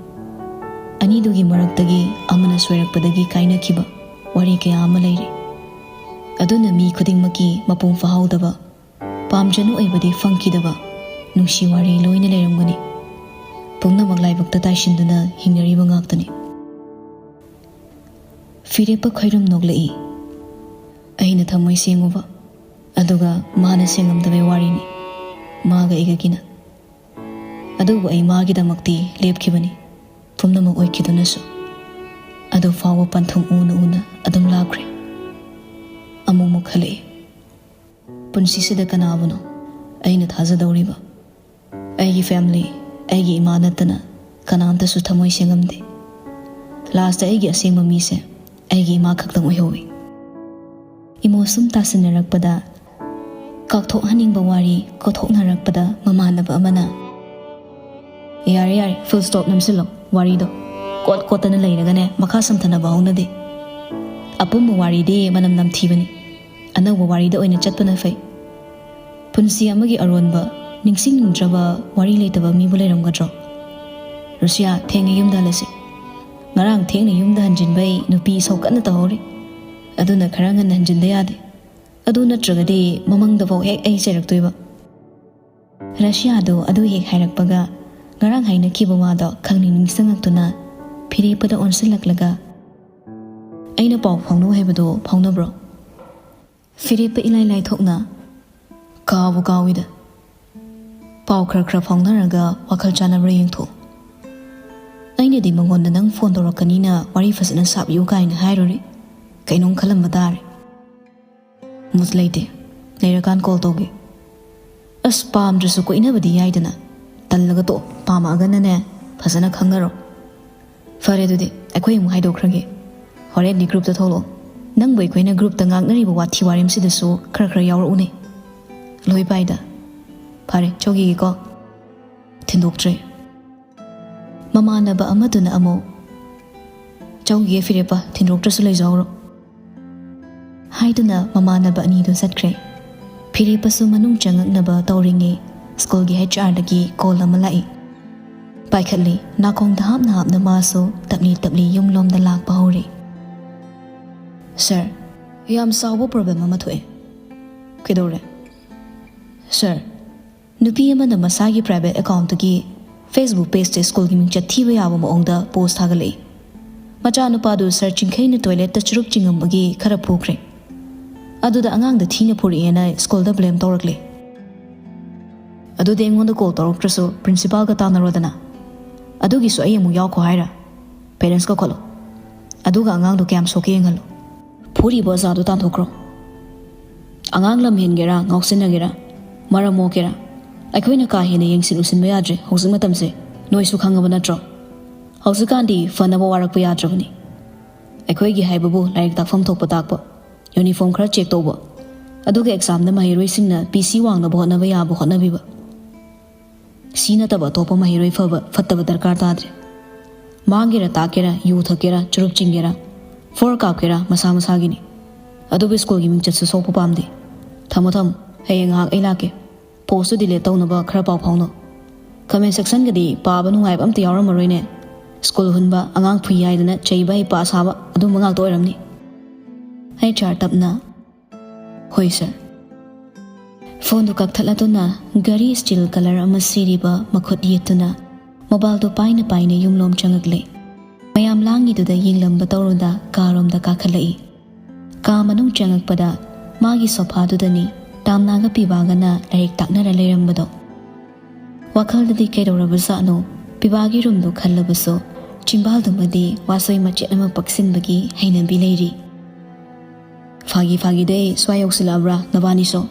ꯑꯅꯤꯗꯨꯒꯤ ꯃꯔꯛꯇꯒꯤ ꯑꯃꯅ ꯁꯣꯏꯔꯛꯄꯗꯒꯤ ꯀꯥꯏꯅꯈꯤꯕ ꯋꯥꯔꯤ ꯀꯌꯥ ꯑꯃ ꯂꯩꯔꯤ꯫ ꯑꯗꯨꯅ ꯃꯤ ꯈꯨꯗꯤꯡꯃꯛꯀꯤ ꯃꯄꯨꯡ ꯐꯥꯍꯧꯗꯕ ꯄꯥꯝꯖꯅ ꯑꯣꯏꯕꯗꯤ ꯐꯪꯈꯤꯗꯕ ꯅꯨꯡꯁꯤ ꯋꯥꯔꯤ ꯂꯣꯏꯅ ꯂꯩꯔꯝꯒꯅꯤ꯫ ꯄꯨꯝꯅꯃꯛ ꯂꯥꯏꯕꯛꯇ ꯇꯥꯏꯁꯤꯟꯗꯨꯅ ꯍꯤꯡꯅꯔꯤꯕ ꯉꯥꯛꯇꯅꯤ꯫ ꯐꯤꯔꯦꯞꯄ ꯈꯣꯏꯔꯝ ꯅꯣꯛꯂꯛꯏ꯫ ꯑꯩꯅ ꯊꯃꯣꯏ ꯁꯦꯡꯉꯨꯕ, ꯑꯗꯨꯒ ꯃꯥꯅ ꯁꯦꯡꯉꯝꯗꯕꯩ ꯋꯥꯔꯤꯅꯤ, ꯃꯥꯒ ꯑꯩꯒꯒꯤꯅ꯫ ꯑꯗꯨꯕꯨ ꯑꯩ ꯃꯥꯒꯤꯗꯃꯛꯇꯤ ꯂꯦꯞꯈꯤꯕꯅꯤ, ꯄꯨꯝꯅꯃꯛ ꯑꯣꯏꯈꯤꯗꯨꯅꯁꯨ꯫ ꯑꯗꯨ ꯐꯥꯎꯕ ꯄꯟꯊꯨꯡ ꯎꯅ ꯎꯅ ꯑꯗꯨꯝ ꯂꯥꯞꯈ꯭ꯔꯦ꯫ ꯑꯃꯨꯛꯃꯨꯛ ꯈꯜꯂꯛꯏ, ꯄꯨꯟꯁꯤꯁꯤꯗ ꯀꯅꯥꯕꯨꯅꯣ ꯑꯩꯅ ꯊꯥꯖꯗꯧꯔꯤꯕ? ꯑꯩꯒꯤ ꯐꯦꯃꯤꯂꯤ, ꯑꯩꯒꯤ ꯏꯃꯥ ꯅꯠꯇꯅ ꯀꯅꯥꯝꯇꯁꯨ ꯊꯃꯣꯏ ꯁꯦꯡꯉꯝꯗꯦ꯫ ꯂꯥꯁꯇ ꯑꯩꯒꯤ ꯑꯁꯦꯡꯕ ꯃꯤꯁꯦ ꯑꯩꯒꯤ ꯏꯃꯥ ꯈꯛꯇꯪ ꯑꯣꯏꯍꯧꯋꯤ꯫ ꯏꯃꯣ ꯁꯨꯝ ꯇꯥꯁꯤꯟꯅꯔꯛꯄꯗ, ꯀꯥꯎꯊꯣꯛꯍꯟꯅꯤꯡꯕ ꯋꯥꯔꯤ ꯀꯥꯎꯊꯣꯛꯅꯔꯛꯄꯗ, ꯃꯃꯥꯟꯅꯕ ꯑꯃꯅ, "ꯌꯥꯔꯦ ꯌꯥꯔꯦ, ꯐꯨꯜ ꯁ꯭ꯇꯣꯞ ꯅꯝꯁꯤꯜꯂꯣ, ꯋꯥꯔꯤꯗꯣ ꯀꯣꯠ ꯀꯣꯠꯇꯅ ꯂꯩꯔꯒꯅꯦ ꯃꯈꯥ ꯁꯝꯊꯅꯕ ꯍꯧꯅꯗꯦ꯫ ꯑꯄꯨꯝꯕ ꯋꯥꯔꯤꯗꯤ ꯃꯅꯝ ꯅꯝꯊꯤꯕꯅꯤ, ꯑꯅꯧꯕ ꯋꯥꯔꯤꯗ ꯑꯣꯏꯅ ꯆꯠꯄꯅ ꯐꯩ꯫ ꯄꯨꯟꯁꯤ ꯑꯃꯒꯤ ꯑꯔꯣꯟꯕ, ꯅꯤꯡꯁꯤꯡꯅꯤꯡꯗ꯭ꯔꯕ ꯋꯥꯔꯤ ꯂꯩꯇꯕ ꯃꯤꯕꯨ ꯂꯩꯔꯝꯒꯗ꯭ꯔꯣ? ꯔꯨꯁꯤꯌꯥ, ꯊꯦꯡꯅ ꯌꯨꯝꯗ ꯍꯜꯂꯁꯤ꯫ ꯉꯔꯥꯡ ꯊꯦꯡꯅ ꯌꯨꯝꯗ ꯍꯟꯖꯤꯟꯕꯩ ꯅꯨꯄꯤ ꯏꯁꯧ ꯀꯟꯅ ꯇꯧꯍꯧꯔꯤ꯫ ꯑꯗꯨꯅ ꯈꯔ ꯉꯟꯅ ꯍꯟꯖꯤꯟꯗ ꯌꯥꯗꯦ꯫ ꯑꯗꯨ ꯅꯠꯇ꯭ꯔꯒꯗꯤ ꯃꯃꯪꯗꯐꯥꯎ ꯍꯦꯛ ꯑꯩ ꯆꯩꯔꯛꯇꯣꯏꯕ꯫" ꯔꯁꯤꯌꯥꯗꯣ ꯑꯗꯨ ꯍꯦꯛ ꯍꯥꯏꯔꯛꯄꯒ, ꯉꯔꯥꯡ ꯍꯥꯏꯅꯈꯤꯕ ꯋꯥꯗꯣ ꯈꯪꯅꯤꯡ ꯅꯤꯡꯁꯤꯡꯉꯛꯇꯨꯅ ꯐꯤꯔꯦꯞꯄꯗ ꯑꯣꯟꯁꯤꯜꯂꯛꯂꯒ, "ꯑꯩꯅ ꯄꯥꯎ ꯐꯥꯎꯅꯧ ꯍꯥꯏꯕꯗꯣ ꯐꯥꯎꯅꯕ꯭ꯔꯣ?" ꯐꯤꯔꯦꯞꯄ ꯏꯂꯥꯏ ꯂꯥꯏꯊꯣꯛꯅ, "ꯀꯥꯎꯕꯨ ꯀꯥꯎꯏꯗ꯫ ꯄꯥꯎ ꯈꯔ ꯈꯔ ꯐꯥꯎꯅꯔꯒ ꯋꯥꯈꯜ ꯆꯥꯟꯅꯕ꯭ꯔꯥ ꯌꯦꯡꯊꯣꯛꯎ꯫ ꯑꯩꯅꯗꯤ ꯃꯉꯣꯟꯗ ꯅꯪ ꯐꯣꯟ ꯇꯧꯔꯛꯀꯅꯤꯅ ꯋꯥꯔꯤ ꯐꯖꯅ ꯁꯥꯕꯤꯌꯨ ꯀꯥꯏꯅ ꯍꯥꯏꯔꯨꯔꯦ꯫ ꯀꯩꯅꯣꯝ ꯈꯜꯂꯝꯕ ꯇꯥꯔꯦ꯫ ꯃꯨꯠ ꯂꯩꯇꯦ꯫ ꯂꯩꯔꯀꯥꯟ ꯀꯣꯜ ꯇꯧꯒꯦ꯫" "ꯑꯁ, ꯄꯥꯝꯗ꯭ꯔꯁꯨ ꯀꯣꯏꯅꯕꯗꯤ ꯌꯥꯏꯗꯅ꯫ ꯇꯜꯂꯒ ꯇꯣꯛꯑꯣ꯫ ꯄꯥꯝꯃꯛꯑꯒꯅꯅꯦ, ꯐꯖꯅ ꯈꯪꯅꯔꯣ꯫" "ꯐꯔꯦ, ꯑꯗꯨꯗꯤ ꯑꯩꯈꯣꯏ ꯑꯃꯨꯛ ꯍꯥꯏꯗꯣꯛꯈ꯭ꯔꯒꯦ꯫ ꯍꯣꯔꯦꯟꯗꯤ ꯒ꯭ꯔꯨꯞꯇ ꯊꯣꯛꯂꯛꯑꯣ꯫ ꯅꯪꯕꯨ ꯑꯩꯈꯣꯏꯅ ꯒ꯭ꯔꯨꯞꯇ ꯉꯥꯡꯅꯔꯤꯕ ꯋꯥꯊꯤ ꯋꯥꯔꯦꯝꯁꯤꯗꯁꯨ ꯈꯔ ꯈꯔ ꯌꯥꯎꯔꯛꯎꯅꯦ꯫" "ꯂꯣꯏ ꯄꯥꯏꯗ꯫ ꯐꯔꯦ, ꯆꯧꯈꯤꯒꯦꯀꯣ꯫" ꯊꯤꯟꯗꯣꯛꯇ꯭ꯔꯦ꯫ ꯃꯃꯥꯟꯅꯕ ꯑꯃꯗꯨꯅ ꯑꯃꯨꯛ, "ꯆꯧꯈꯤꯒꯦ ꯐꯤꯔꯦꯞꯄ, ꯊꯤꯟꯗꯣꯛꯇ꯭ꯔꯁꯨ ꯂꯩꯖꯍꯧꯔꯣ" ꯍꯥꯏꯗꯨꯅ ꯃꯃꯥꯟꯅꯕ ꯑꯅꯤꯗꯨ ꯆꯠꯈ꯭ꯔꯦ꯫ ꯐꯤꯔꯦꯞꯄꯁꯨ ꯃꯅꯨꯡ ꯆꯪꯉꯛꯅꯕ ꯇꯧꯔꯤꯉꯩ ꯁ꯭ꯀꯨꯜꯒꯤ ꯍꯩꯆ ꯑꯥꯔꯗꯒꯤ ꯀꯣꯜ ꯑꯃ ꯂꯥꯛꯏ꯫ ꯄꯥꯏꯈꯠꯂꯤ꯫ ꯅꯥꯀꯣꯡꯗ ꯍꯥꯞꯅ ꯍꯥꯞꯅ ꯃꯥꯁꯨ ꯇꯞꯂꯤ ꯇꯞꯂꯤ ꯌꯨꯝꯂꯣꯝꯗ ꯂꯥꯛꯄ ꯍꯧꯔꯦ꯫ "ꯁꯥꯔ, ꯌꯥꯝ ꯆꯥꯎꯕ ꯄ꯭ꯔꯣꯕ꯭ꯂꯦꯝ ꯑꯃ ꯊꯣꯛꯑꯦ꯫" "ꯀꯩꯗꯧꯔꯦ?" ꯁꯥꯔ, ꯅꯨꯄꯤ ꯑꯃꯅ ꯃꯁꯥꯒꯤ ꯄ꯭ꯔꯥꯏꯚꯦꯠ ꯑꯦꯀꯥꯎꯟꯠꯇꯒꯤ ꯐꯦꯁꯕꯨꯛ ꯄꯦꯖꯇ ꯁ꯭ꯀꯨꯜꯒꯤ ꯃꯤꯡꯆꯠ ꯊꯤꯕ ꯌꯥꯕ ꯃꯑꯣꯡꯗ ꯄꯣꯁ ꯊꯥꯒꯠꯂꯛꯏ꯫ ꯃꯆꯥꯅꯨꯄꯥꯗꯨ ꯁꯥꯔ ꯆꯤꯡꯈꯩꯅ ꯇꯣꯏꯂꯦꯠꯇ ꯆꯨꯔꯨꯞ ꯆꯤꯡꯉꯝꯕꯒꯤ ꯈꯔ ꯐꯨꯈ꯭ꯔꯦ꯫ ꯑꯗꯨꯗ ꯑꯉꯥꯡꯗ ꯊꯤꯅ ꯐꯨꯔꯛꯑꯦꯅ ꯁ꯭ꯀꯨꯜꯗ ꯕ꯭ꯂꯦꯝ ꯇꯧꯔꯛꯂꯦ꯫ ꯑꯗꯨꯗꯤ ꯑꯩꯉꯣꯟꯗ ꯀꯣꯜ ꯇꯧꯔꯛꯇ꯭ꯔꯁꯨ ꯄ꯭ꯔꯤꯟꯁꯤꯄꯥꯜꯒ ꯇꯥꯟꯅꯔꯣꯗꯅ꯫ ꯑꯗꯨꯒꯤꯁꯨ ꯑꯩ ꯑꯃꯨꯛ ꯌꯥꯎꯈꯣ ꯍꯥꯏꯔ? ꯄꯦꯔꯦꯟꯁ ꯀꯧꯈꯠꯂꯣ꯫ ꯑꯗꯨꯒ ꯑꯉꯥꯡꯗꯣ ꯀꯌꯥꯝ ꯁꯣꯛꯀꯦ ꯌꯦꯡꯍꯜꯂꯣ꯫ ꯐꯨꯔꯤꯕ ꯑꯣꯖꯥꯗꯣ ꯇꯥꯟꯊꯣꯛꯈ꯭ꯔꯣ꯫ ꯑꯉꯥꯡ ꯂꯝ ꯍꯦꯟꯒꯦꯔꯥ, ꯉꯥꯎꯁꯤꯟꯅꯒꯦꯔꯥ, ꯃꯔꯝ ꯃꯣꯛꯀꯦꯔꯥ, ꯑꯩꯈꯣꯏꯅ ꯀꯥ ꯍꯦꯟꯅ ꯌꯦꯡꯁꯤꯟ ꯎꯁꯤꯟꯕ ꯌꯥꯗ꯭ꯔꯦ ꯍꯧꯖꯤꯛ ꯃꯇꯝꯁꯦ꯫ ꯅꯣꯏꯁꯨ ꯈꯪꯉꯕ ꯅꯠꯇ꯭ꯔꯣ? ꯍꯧꯖꯤꯛꯀꯥꯟꯗꯤ ꯐꯅꯕ ꯋꯥꯔꯛꯄ ꯌꯥꯗ꯭ꯔꯕꯅꯤ꯫ ꯑꯩꯈꯣꯏꯒꯤ ꯍꯥꯏꯕꯕꯨ ꯂꯥꯏꯔꯤꯛ ꯇꯥꯛꯐꯝ ꯊꯣꯛꯄ ꯇꯥꯛꯄ, ꯌꯨꯅꯤꯐꯣꯔꯝ ꯈꯔ ꯆꯦꯛ ꯇꯧꯕ, ꯑꯗꯨꯒ ꯑꯦꯛꯖꯥꯝꯗ ꯃꯍꯩꯔꯣꯏꯁꯤꯡꯅ ꯄꯤ ꯁꯤ ꯋꯥꯡꯅꯕ ꯍꯣꯠꯅꯕ ꯌꯥꯕ ꯍꯣꯠꯅꯕꯤꯕ꯫ ꯁꯤ ꯅꯠꯇꯕ ꯑꯇꯣꯞꯄ ꯃꯍꯩꯔꯣꯏ ꯐꯕ ꯐꯠꯇꯕ ꯗꯔꯀꯥꯔ ꯇꯥꯗ꯭ꯔꯦ꯫ ꯃꯥꯡꯒꯦꯔꯥ ꯇꯥꯛꯀꯦꯔꯥ, ꯌꯨ ꯊꯛꯀꯦꯔꯥ, ꯆꯨꯔꯨꯞ ꯆꯤꯡꯒꯦꯔꯥ, ꯐꯣꯔ ꯀꯥꯞꯀꯦꯔꯥ, ꯃꯁꯥ ꯃꯁꯥꯒꯤꯅꯤ꯫ ꯑꯗꯨꯕꯨ ꯁ꯭ꯀꯨꯜꯒꯤ ꯃꯤꯡꯆꯠꯁꯨ ꯁꯣꯛꯄ ꯄꯥꯝꯗꯦ꯫ ꯊꯝꯃꯣ ꯊꯝꯃꯣ, ꯍꯌꯦꯡ ꯉꯥꯏꯍꯥꯛ ꯑꯩ ꯂꯥꯛꯀꯦ꯫ ꯄꯣꯁꯇꯨ ꯗꯤꯂꯤꯠ ꯇꯧꯅꯕ ꯈꯔ ꯄꯥꯎ ꯐꯥꯎꯅꯧ꯫ ꯀꯃꯦꯟ ꯁꯦꯛꯁꯟꯒꯗꯤ ꯄꯥꯕ ꯅꯨꯡꯉꯥꯏꯕ ꯑꯝꯇ ꯌꯥꯎꯔꯝꯃꯔꯣꯏꯅꯦ꯫ ꯁ꯭ꯀꯨꯜ ꯍꯨꯟꯕ, ꯑꯉꯥꯡ ꯐꯨꯏ ꯍꯥꯏꯗꯅ ꯆꯩꯕ ꯍꯩꯄꯥ ꯁꯥꯕ ꯑꯗꯨꯝꯕ ꯉꯥꯛꯇ ꯑꯣꯏꯔꯝꯅꯤ꯫ ꯑꯩꯆ ꯑꯥꯔ ꯇꯞꯅ, "ꯍꯣꯏ ꯁꯥꯔ"꯫ ꯐꯣꯟꯗꯨ ꯀꯛꯊꯠꯂꯗꯨꯅ ꯘꯔꯤ ꯁ꯭ꯇꯤꯜ ꯀꯂꯔ ꯑꯃ ꯁꯤꯔꯤꯕ ꯃꯈꯨꯠ ꯌꯦꯠꯇꯨꯅ ꯃꯣꯕꯥꯏꯜꯗꯨ ꯄꯥꯏꯅ ꯄꯥꯏꯅ ꯌꯨꯝꯂꯣꯝ ꯆꯪꯉꯛꯂꯦ꯫ ꯃꯌꯥꯝ ꯂꯥꯡꯉꯤꯗꯨꯗ ꯌꯦꯡꯂꯝꯕ ꯇꯧꯔꯨꯗ ꯀꯥꯔꯣꯝꯗ ꯀꯥꯈꯠꯂꯛꯏ꯫ ꯀꯥ ꯃꯅꯨꯡ ꯆꯪꯉꯛꯄꯗ ꯃꯥꯒꯤ ꯁꯣꯐꯥꯗꯨꯗꯅꯤ ꯇꯥꯝꯅꯥꯒ ꯄꯤꯕꯥꯒꯅ ꯂꯥꯏꯔꯤꯛ ꯇꯥꯛꯅꯔ ꯂꯩꯔꯝꯕꯗꯣ꯫ ꯋꯥꯈꯜꯗꯗꯤ ꯀꯩꯗꯧꯔꯕꯖꯥꯠꯅꯣ? ꯄꯤꯕꯥꯒꯤ ꯔꯨꯝꯗꯣ ꯈꯜꯂꯕꯁꯨ ꯆꯤꯝꯕꯥꯜꯗꯨꯃꯗꯤ ꯋꯥꯁꯣꯏ ꯃꯆꯦꯠ ꯑꯃ ꯄꯛꯁꯤꯟꯕꯒꯤ ꯍꯩꯅꯕꯤ ꯂꯩꯔꯤ꯫ "ꯐꯥꯒꯤ ꯐꯥꯒꯤꯗꯩ ꯁ꯭ꯋꯥꯏ ꯌꯧꯁꯤꯜꯂꯛꯑꯕ꯭ꯔꯥ ꯅꯕꯥꯅꯤꯁꯨ?"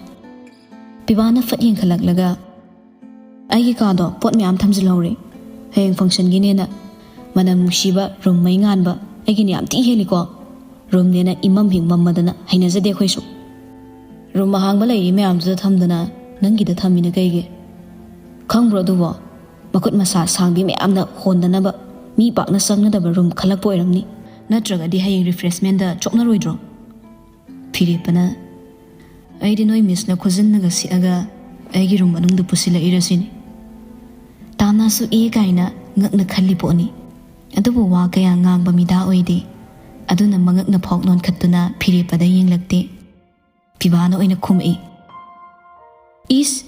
ꯄꯤꯕꯥꯅ ꯐꯠ ꯌꯦꯡꯈꯠꯂꯛꯂꯒ, "ꯑꯩꯒꯤ ꯀꯥꯗꯣ ꯄꯣꯠ ꯃꯌꯥꯝ ꯊꯝꯖꯤꯜꯍꯧꯔꯦ, ꯍꯌꯦꯡ ꯐꯪꯁꯟꯒꯤꯅꯦꯅ꯫ ꯃꯅꯝ ꯅꯨꯡꯁꯤꯕ, ꯔꯨꯝ ꯃꯩ ꯉꯥꯟꯕ, ꯑꯩꯒꯤꯅ ꯌꯥꯝ ꯊꯤ ꯍꯦꯜꯂꯤꯀꯣ꯫ ꯔꯨꯝꯅꯦꯅ ꯏꯃꯝ ꯍꯦꯛ ꯃꯝꯃꯗꯅ ꯍꯩꯅꯖꯗꯦ ꯑꯩꯈꯣꯏꯁꯨ꯫ ꯔꯨꯝ ꯑꯍꯥꯡꯕ ꯂꯩꯔꯤ ꯃꯌꯥꯝꯗꯨꯗ ꯊꯝꯗꯅ ꯅꯪꯒꯤꯗ ꯊꯝꯃꯤꯅ ꯀꯩꯒꯤ? ꯈꯪꯕ꯭ꯔꯣ ꯑꯗꯨꯕꯣ? ꯃꯈꯨꯠ ꯃꯁꯥ ꯁꯥꯡꯕꯤ ꯃꯌꯥꯝꯅ ꯍꯣꯟꯗꯅꯕ ꯃꯤ ꯄꯥꯛꯅ ꯆꯪꯅꯗꯕ ꯔꯨꯝ ꯈꯜꯂꯛꯄ ꯑꯣꯏꯔꯝꯅꯤ꯫ ꯅꯠꯇ꯭ꯔꯒꯗꯤ ꯍꯌꯦꯡ ꯔꯤꯐ꯭ꯔꯦꯁꯃꯦꯟꯗ ꯆꯣꯛꯅꯔꯣꯏꯗ꯭ꯔꯣ?" ꯐꯤꯔꯦꯞꯄꯅ, "ꯑꯩꯗꯤ ꯅꯣꯏ ꯃꯤꯁꯅ ꯈꯨꯖꯤꯟꯅꯒ ꯁꯤꯛꯑꯒ ꯑꯩꯒꯤ ꯔꯨꯝ ꯃꯅꯨꯡꯗ ꯄꯨꯁꯤꯜꯂꯛꯏꯔ ꯁꯤꯅꯤ꯫ ꯇꯥꯝꯅꯥꯁꯨ ꯑꯦ ꯀꯥꯏꯅ ꯉꯛꯅ ꯈꯜꯂꯤ ꯄꯣꯠꯅꯤ꯫ ꯑꯗꯨꯕꯨ ꯋꯥ ꯀꯌꯥ ꯉꯥꯡꯕ ꯃꯤꯗꯥ ꯑꯣꯏꯗꯦ꯫ ꯑꯗꯨꯅ ꯃꯉꯛꯅ ꯐꯥꯎ ꯅꯣꯟꯈꯠꯇꯨꯅ ꯐꯤꯔꯦꯞꯄꯗ ꯌꯦꯡꯂꯛꯇꯦ꯫ ꯄꯤꯕꯥꯅ ꯑꯣꯏꯅ ꯈꯨꯝꯃꯛꯏ꯫ "ꯏꯁ,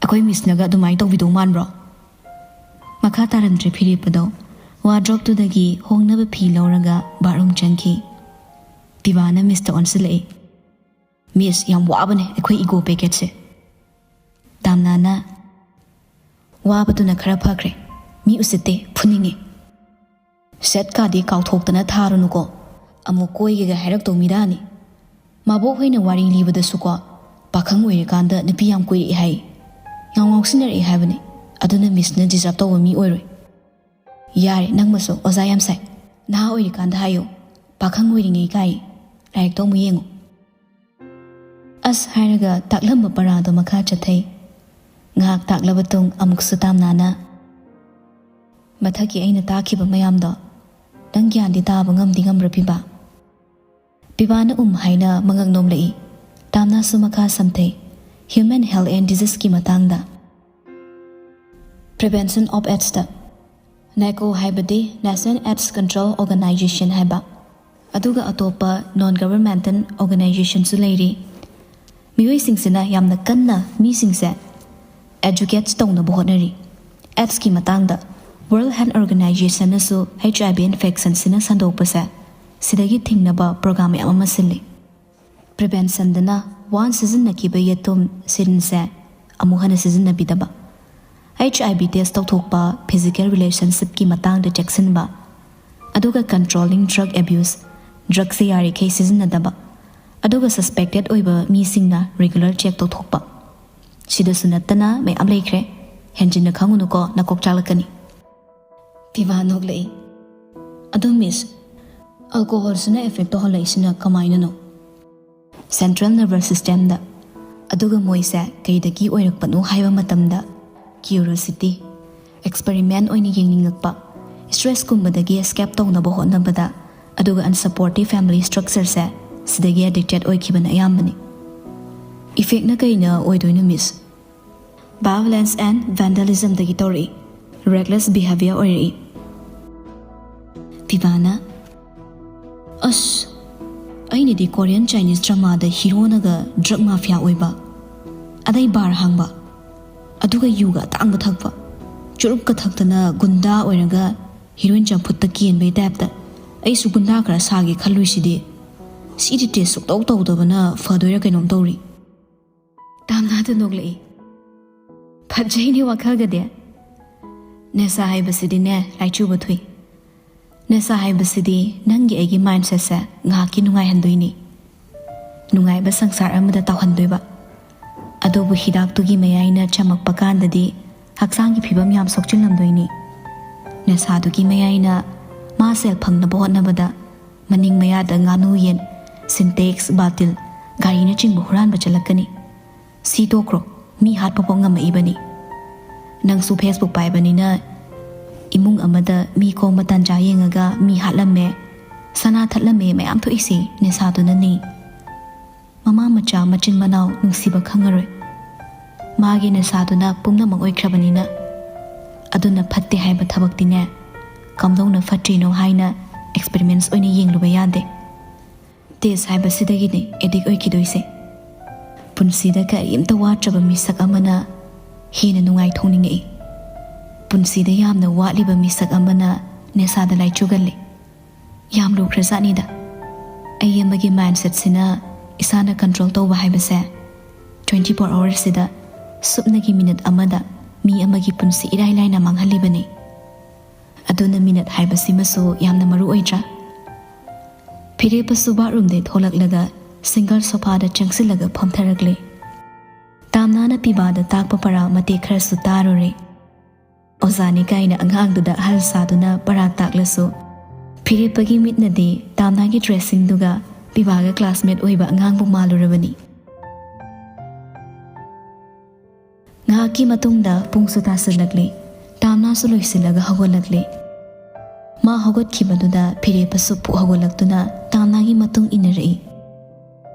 ꯑꯩꯈꯣꯏ ꯃꯤꯁꯅꯒ ꯑꯗꯨꯃꯥꯏꯅ ꯇꯧꯕꯤꯗꯧ ꯃꯥꯟꯕ꯭ꯔꯣ?" ꯃꯈꯥ ꯇꯥꯔꯝꯗ꯭ꯔꯦ ꯐꯤꯔꯦꯞꯄꯗꯣ꯫ ꯋꯥꯔꯗ꯭ꯔꯣꯞꯇꯨꯗꯒꯤ ꯍꯣꯡꯅꯕ ꯐꯤ ꯂꯧꯔꯒ ꯕꯥꯠꯔꯨꯝ ꯆꯪꯈꯤ꯫ ꯄꯤꯕꯥꯅ ꯃꯤꯁꯇ ꯑꯣꯟꯁꯤꯜꯂꯛꯏ꯫ "ꯃꯤꯁ, ꯌꯥꯝ ꯋꯥꯕꯅꯦ ꯑꯩꯈꯣꯏ ꯏꯒꯣ ꯄꯦꯀꯦꯠꯁꯦ꯫" ꯇꯥꯝꯅꯥꯅ, "ꯋꯥꯕꯗꯨꯅ ꯈꯔ ꯐꯈ꯭ꯔꯦ꯫ ꯃꯤ ꯎꯁꯤꯠꯇꯦ, ꯐꯨꯅꯤꯡꯉꯤ꯫" "ꯁꯦꯠꯀꯥꯗꯤ ꯀꯥꯎꯊꯣꯛꯇꯅ ꯊꯥꯔꯨꯅꯨꯀꯣ, ꯑꯃꯨꯛ ꯀꯣꯏꯒꯦꯒ ꯍꯥꯏꯔꯛꯇꯧ ꯃꯤꯔꯥꯅꯤ꯫ ꯃꯥꯕꯣꯛ ꯍꯣꯏꯅ ꯋꯥꯔꯤ ꯂꯤꯕꯗꯁꯨꯀꯣ, ꯄꯥꯈꯪ ꯑꯣꯏꯔꯤꯀꯥꯟꯗ ꯅꯨꯄꯤ ꯌꯥꯝ ꯀꯣꯏꯔꯛꯏ ꯍꯥꯏ꯫ ꯉꯥꯎ ꯉꯥꯎꯁꯤꯟꯅꯔꯛꯏ ꯍꯥꯏꯕꯅꯤ꯫ ꯑꯗꯨꯅ ꯃꯤꯁꯅ ꯗꯤꯖꯔꯞ ꯇꯧꯕ ꯃꯤ ꯑꯣꯏꯔꯣꯏ꯫" "ꯌꯥꯔꯦ, ꯅꯪꯃꯁꯨ ꯑꯣꯖꯥ ꯌꯥꯝ ꯁꯥꯏ꯫ ꯅꯍꯥ ꯑꯣꯏꯔꯤꯀꯥꯟꯗ ꯍꯥꯏꯌꯨ, ꯄꯥꯈꯪ ꯑꯣꯏꯔꯤꯉꯩ ꯀꯥꯏ꯫ ꯂꯥꯏꯔꯤꯛꯇꯣ ꯑꯃꯨꯛ ꯌꯦꯡꯉꯨ꯫" ꯑꯁ ꯍꯥꯏꯔꯒ ꯇꯥꯛꯂꯝꯕ ꯄꯔꯥꯗꯣ ꯃꯈꯥ ꯆꯠꯊꯩ꯫ ꯉꯥꯏꯍꯥꯛ ꯇꯥꯛꯂꯕ ꯇꯨꯡ ꯑꯃꯨꯛꯁꯨ ꯇꯥꯝꯅꯥꯅ, "ꯃꯊꯛꯀꯤ ꯑꯩꯅ ꯇꯥꯛꯈꯤꯕ ꯃꯌꯥꯝꯗꯣ ꯅꯪ ꯒ꯭ꯌꯥꯟꯗꯤ ꯇꯥꯕ ꯉꯝꯗꯤ ꯉꯝꯕ꯭ꯔꯥ ꯄꯤꯕꯥ?" ꯄꯤꯕꯥꯅ ꯎꯝ ꯍꯥꯏꯅ ꯃꯉꯛ ꯅꯣꯝꯂꯛꯏ꯫ ꯇꯥꯝꯅꯥꯁꯨ ꯃꯈꯥ ꯁꯝꯊꯩ꯫ Human health and diseaseꯀꯤ ꯃꯇꯥꯡꯗ꯫ Prevention of AIDSꯇ꯫ ꯅꯦꯀꯣ ꯍꯥꯏꯕꯗꯤ National AIDS Control Organization ꯍꯥꯏꯕ꯫ ꯑꯗꯨꯒ ꯑꯇꯣꯞꯄ non governmental organizationꯁꯨ ꯂꯩꯔꯤ꯫ ꯃꯤꯑꯣꯏꯁꯤꯡꯁꯤꯅ ꯌꯥꯝꯅ ꯀꯟꯅ ꯃꯤꯁꯤꯡꯁꯦ educate ꯇꯧꯅꯕ ꯍꯣꯠꯅꯔꯤ꯫ AIDSꯀꯤ ꯃꯇꯥꯡꯗ World Health Organizationꯅꯁꯨ HIV infectionꯁꯤꯅ ꯁꯟꯗꯣꯛꯄꯁꯦ ꯁꯤꯗꯒꯤ ꯊꯤꯡꯅꯕ program ꯃꯌꯥꯝ ꯑꯃ ꯁꯤꯜꯂꯤ꯫ Preventionꯗꯅ once ꯁꯤꯖꯤꯟꯅꯈꯤꯕ ꯌꯦꯇꯨꯝ syringeꯁꯦ ꯑꯃꯨꯛ ꯍꯟꯅ ꯁꯤꯖꯤꯟꯅꯕꯤꯗꯕ, HIV test ꯇꯧꯊꯣꯛꯄ, physical relationshipꯀꯤ ꯃꯇꯥꯡꯗ ꯆꯦꯛꯁꯤꯟꯕ, ꯑꯗꯨꯒ controlling drug abuse, drugꯁꯦ ꯌꯥꯔꯤꯈꯩ ꯁꯤꯖꯤꯟꯅꯗꯕ, ꯑꯗꯨꯒ suspected ꯑꯣꯏꯕ ꯃꯤꯁꯤꯡꯅ regular check ꯇꯧꯊꯣꯛꯄ꯫ ꯁꯤꯗꯁꯨ ꯅꯠꯇꯅ ꯃꯌꯥꯝ ꯂꯩꯈ꯭ꯔꯦ, ꯍꯦꯟꯖꯤꯟꯅ ꯈꯪꯉꯨꯅꯨꯀꯣ, ꯅꯀꯣꯛ ꯆꯥꯛꯂꯛꯀꯅꯤ꯫ ꯄꯤꯕꯥ ꯅꯣꯛꯂꯛꯏ꯫ "ꯑꯗꯣ ꯃꯤꯁ, alcoholꯁꯤꯅ effect ꯇꯧꯍꯜꯂꯛꯏꯁꯤꯅ ꯀꯃꯥꯏꯅꯅꯣ?" Central nervous systemꯗ꯫ ꯑꯗꯨꯒ ꯃꯣꯏꯁꯦ ꯀꯩꯗꯒꯤ ꯑꯣꯏꯔꯛꯄꯅꯣ ꯍꯥꯏꯕ ꯃꯇꯝꯗ curiosity, experiment ꯑꯣꯏꯅ ꯌꯦꯡꯅꯤꯡꯉꯛꯄ, stressꯀꯨꯝꯕꯗꯒꯤ escape ꯇꯧꯅꯕ ꯍꯣꯠꯅꯕꯗ, ꯑꯗꯨꯒ unsupportive family structureꯁꯦ ꯁꯤꯗꯒꯤ addicted ꯑꯣꯏꯈꯤꯕꯅ ꯑꯌꯥꯝꯕꯅꯤ꯫ Effectꯅ ꯀꯩꯅ ꯑꯣꯏꯗꯣꯏꯅꯣ ꯃꯤꯁ? Violence and vandalismꯗꯒꯤ ꯇꯧꯔꯛꯏ꯫ Reckless behavior ꯑꯣꯏꯔꯛꯏ꯫ ꯄꯤꯕꯥꯅ, "ꯑꯁ, ꯑꯩꯅꯗꯤ Korean Chinese dramaꯗ heroꯅꯒ drug mafia ꯑꯣꯏꯕ, ꯑꯗꯩ ꯕꯥꯔ ꯍꯥꯡꯕ, ꯑꯗꯨꯒ ꯌꯨꯒ ꯑꯇꯥꯡꯕ ꯊꯛꯄ, ꯆꯨꯔꯨꯞꯀ ꯊꯛꯇꯅ ꯒꯨꯟꯗꯥ ꯑꯣꯏꯔꯒ ꯍꯤꯔꯣꯏꯟ ꯆꯝꯐꯨꯠꯇ ꯀꯦꯟꯕꯩ ꯇꯥꯏꯞꯇ ꯑꯩꯁꯨ ꯒꯨꯟꯗꯥ ꯈꯔ ꯁꯥꯒꯦ ꯈꯜꯂꯨꯏꯁꯤꯗꯤ꯫ ꯁꯤꯗꯤ ꯇꯦꯁ ꯁꯨꯛꯇꯧ ꯇꯧꯗꯕꯅ ꯐꯗꯣꯏꯔꯥ ꯀꯩꯅꯣꯝ ꯇꯧꯔꯤ꯫ ꯇꯥꯝꯅꯥꯗ ꯅꯣꯛꯂꯛꯏ꯫ ꯐꯖꯩꯅꯦ ꯋꯥꯈꯜꯒꯗꯤ꯫ ꯅꯦꯁꯥ ꯍꯥꯏꯕꯁꯤꯗꯤꯅꯦ ꯂꯥꯏꯆꯨꯕ ꯊꯨꯏ꯫ ꯅꯦꯁꯥ ꯍꯥꯏꯕꯁꯤꯗꯤ ꯅꯪꯒꯤ ꯑꯩꯒꯤ ꯃꯥꯏꯟꯁꯦꯠꯁꯦ ꯉꯥꯏꯍꯥꯛꯀꯤ ꯅꯨꯡꯉꯥꯏꯍꯟꯗꯣꯏꯅꯤ꯫ ꯅꯨꯡꯉꯥꯏꯕ ꯁꯪꯁꯥꯔ ꯑꯃꯗ ꯇꯥꯎꯍꯟꯗꯣꯏꯕ꯫ ꯑꯗꯨꯕꯨ ꯍꯤꯗꯥꯛꯇꯨꯒꯤ ꯃꯌꯥꯏꯅ ꯆꯝꯃꯛꯄ ꯀꯥꯟꯗꯗꯤ ꯍꯛꯆꯥꯡꯒꯤ ꯐꯤꯕꯝ ꯌꯥꯝ ꯁꯣꯛꯆꯤꯜꯂꯝꯗꯣꯏꯅꯤ꯫ ꯅꯦꯁꯥꯗꯨꯒꯤ ꯃꯌꯥꯏꯅ ꯃꯥ ꯁꯦꯜ ꯐꯪꯅꯕ ꯍꯣꯠꯅꯕꯗ ꯃꯅꯤꯡ ꯃꯌꯥꯗ ꯉꯥꯅꯨ ꯌꯦꯟ, ꯁꯤꯟꯇꯦꯛꯁ, ꯕꯥꯇꯤꯜ, ꯒꯥꯔꯤꯅꯆꯤꯡꯕ ꯍꯨꯔꯥꯟꯕ ꯆꯠꯂꯛꯀꯅꯤ꯫ ꯁꯤ ꯇꯣꯛꯈ꯭ꯔꯣ, ꯃꯤ ꯍꯥꯠꯄꯐꯥꯎ ꯉꯝꯃꯛꯏꯕꯅꯤ꯫ ꯅꯪꯁꯨ ꯐꯦꯁꯕꯨꯛ ꯄꯥꯏꯕꯅꯤꯅ ꯏꯃꯨꯡ ꯑꯃꯗ ꯃꯤ ꯈꯣꯝꯕ ꯇꯥꯟꯖꯥ ꯌꯦꯡꯉꯒ ꯃꯤ ꯍꯥꯠꯂꯝꯃꯦ, ꯁꯅꯥ ꯊꯠꯂꯝꯃꯦ ꯃꯌꯥꯝ ꯊꯣꯛꯏꯁꯤ ꯅꯦꯁꯥꯗꯨꯅꯅꯤ꯫ ꯃꯃꯥ ꯃꯆꯥ ꯃꯆꯤꯟ ꯃꯅꯥꯎ ꯅꯨꯡꯁꯤꯕ ꯈꯪꯉꯔꯣꯏ꯫ ꯃꯥꯒꯤ ꯅꯦꯁꯥꯗꯨꯅ ꯄꯨꯝꯅꯃꯛ ꯑꯣꯏꯈ꯭ꯔꯕꯅꯤꯅ꯫ ꯑꯗꯨꯅ ꯐꯠꯇꯦ ꯍꯥꯏꯕ ꯊꯕꯛꯇꯤꯅꯦ ꯀꯝꯗꯧꯅ ꯐꯠꯇ꯭ꯔꯤꯅꯣ ꯍꯥꯏꯅ ꯑꯦꯛꯁꯄꯦꯔꯤꯃꯦꯟꯁ ꯑꯣꯏꯅ ꯌꯦꯡꯂꯨꯕ ꯌꯥꯗꯦ꯫ ꯇꯦꯁ ꯍꯥꯏꯕꯁꯤꯗꯒꯤꯅꯦ ꯑꯦꯗꯤꯛ ꯑꯣꯏꯈꯤꯗꯣꯏꯁꯦ꯫ ꯄꯨꯟꯁꯤꯗ ꯀꯔꯤꯝꯇ ꯋꯥꯠꯇ꯭ꯔꯕ ꯃꯤꯁꯛ ꯑꯃꯅ ꯍꯦꯟꯅ ꯅꯨꯡꯉꯥꯏꯊꯣꯛꯅꯤꯡꯉꯛꯏ꯫ ꯄꯨꯟꯁꯤꯗ ꯌꯥꯝꯅ ꯋꯥꯠꯂꯤꯕ ꯃꯤꯁꯛ ꯑꯃꯅ ꯅꯦꯁꯥꯗ ꯂꯥꯏꯆꯨꯒꯜꯂꯤ꯫ ꯌꯥꯝ ꯂꯨꯈ꯭ꯔꯖꯥꯠꯅꯤꯗ꯫ ꯑꯩ ꯑꯃꯒꯤ ꯃꯥꯏꯟꯁꯦꯠꯁꯤꯅ ꯏꯁꯥꯅ ꯀꯟꯇ꯭ꯔꯣꯜ ꯇꯧꯕ ꯍꯥꯏꯕꯁꯦ ꯇ꯭ꯋꯦꯟꯇꯤ ꯐꯣꯔ ꯑꯋꯥꯔꯁꯤꯗ ꯁꯨꯞꯅꯒꯤ ꯃꯤꯅꯠ ꯑꯃꯗ ꯃꯤ ꯑꯃꯒꯤ ꯄꯨꯟꯁꯤ ꯏꯔꯥꯏ ꯂꯥꯏꯅ ꯃꯥꯡꯍꯜꯂꯤꯕꯅꯤ꯫ ꯑꯗꯨꯅ ꯃꯤꯅꯠ ꯍꯥꯏꯕꯁꯤꯃꯁꯨ ꯌꯥꯝꯅ ꯃꯔꯨ ꯑꯣꯏꯗ꯭ꯔꯥ? ꯐꯤꯔꯦꯞꯄꯁꯨ ꯕꯥꯠꯔꯨꯝꯗꯩ ꯊꯣꯛꯂꯛꯂꯒ ꯁꯤꯡꯒꯜ ꯁꯣꯐꯥꯗ ꯆꯪꯁꯤꯜꯂꯒ ꯐꯝꯊꯔꯛꯂꯦ꯫ ꯇꯥꯝꯅꯥꯅ ꯄꯤꯕꯥꯗ ꯇꯥꯛꯄ ꯄꯔꯥ ꯃꯇꯦꯛ ꯈꯔꯁꯨ ꯇꯥꯔꯨꯔꯦ꯫ ꯑꯣꯖꯥꯅꯤ ꯀꯥꯏꯅ ꯑꯉꯥꯡꯗꯨꯗ ꯑꯍꯜ ꯁꯥꯗꯨꯅ ꯄꯔꯥ ꯇꯥꯛꯂꯁꯨ, ꯐꯤꯔꯦꯞꯄꯒꯤ ꯃꯤꯠꯅꯗꯤ ꯇꯥꯝꯅꯥꯒꯤ ꯗ꯭ꯔꯦꯁꯁꯤꯡꯗꯨꯒ ꯄꯤꯕꯥꯒ ꯀ꯭ꯂꯥꯁꯃꯦꯠ ꯑꯣꯏꯕ ꯑꯉꯥꯡꯕꯨ ꯃꯥꯜꯂꯨꯔꯕꯅꯤ꯫ ꯉꯥꯏꯍꯥꯛꯀꯤ ꯃꯇꯨꯡꯗ ꯄꯨꯡꯁꯨ ꯇꯥꯁꯤꯜꯂꯛꯂꯦ꯫ ꯇꯥꯝꯅꯥꯁꯨ ꯂꯣꯏꯁꯤꯜꯂꯒ ꯍꯧꯒꯠꯂꯛꯂꯦ꯫ ꯃꯥ ꯍꯧꯒꯠꯈꯤꯕꯗꯨꯗ ꯐꯤꯔꯦꯞꯄꯁꯨ ꯄꯨꯛ ꯍꯧꯒꯠꯂꯛꯇꯨꯅ ꯇꯥꯝꯅꯥꯒꯤ ꯃꯇꯨꯡ ꯏꯟꯅꯔꯛꯏ꯫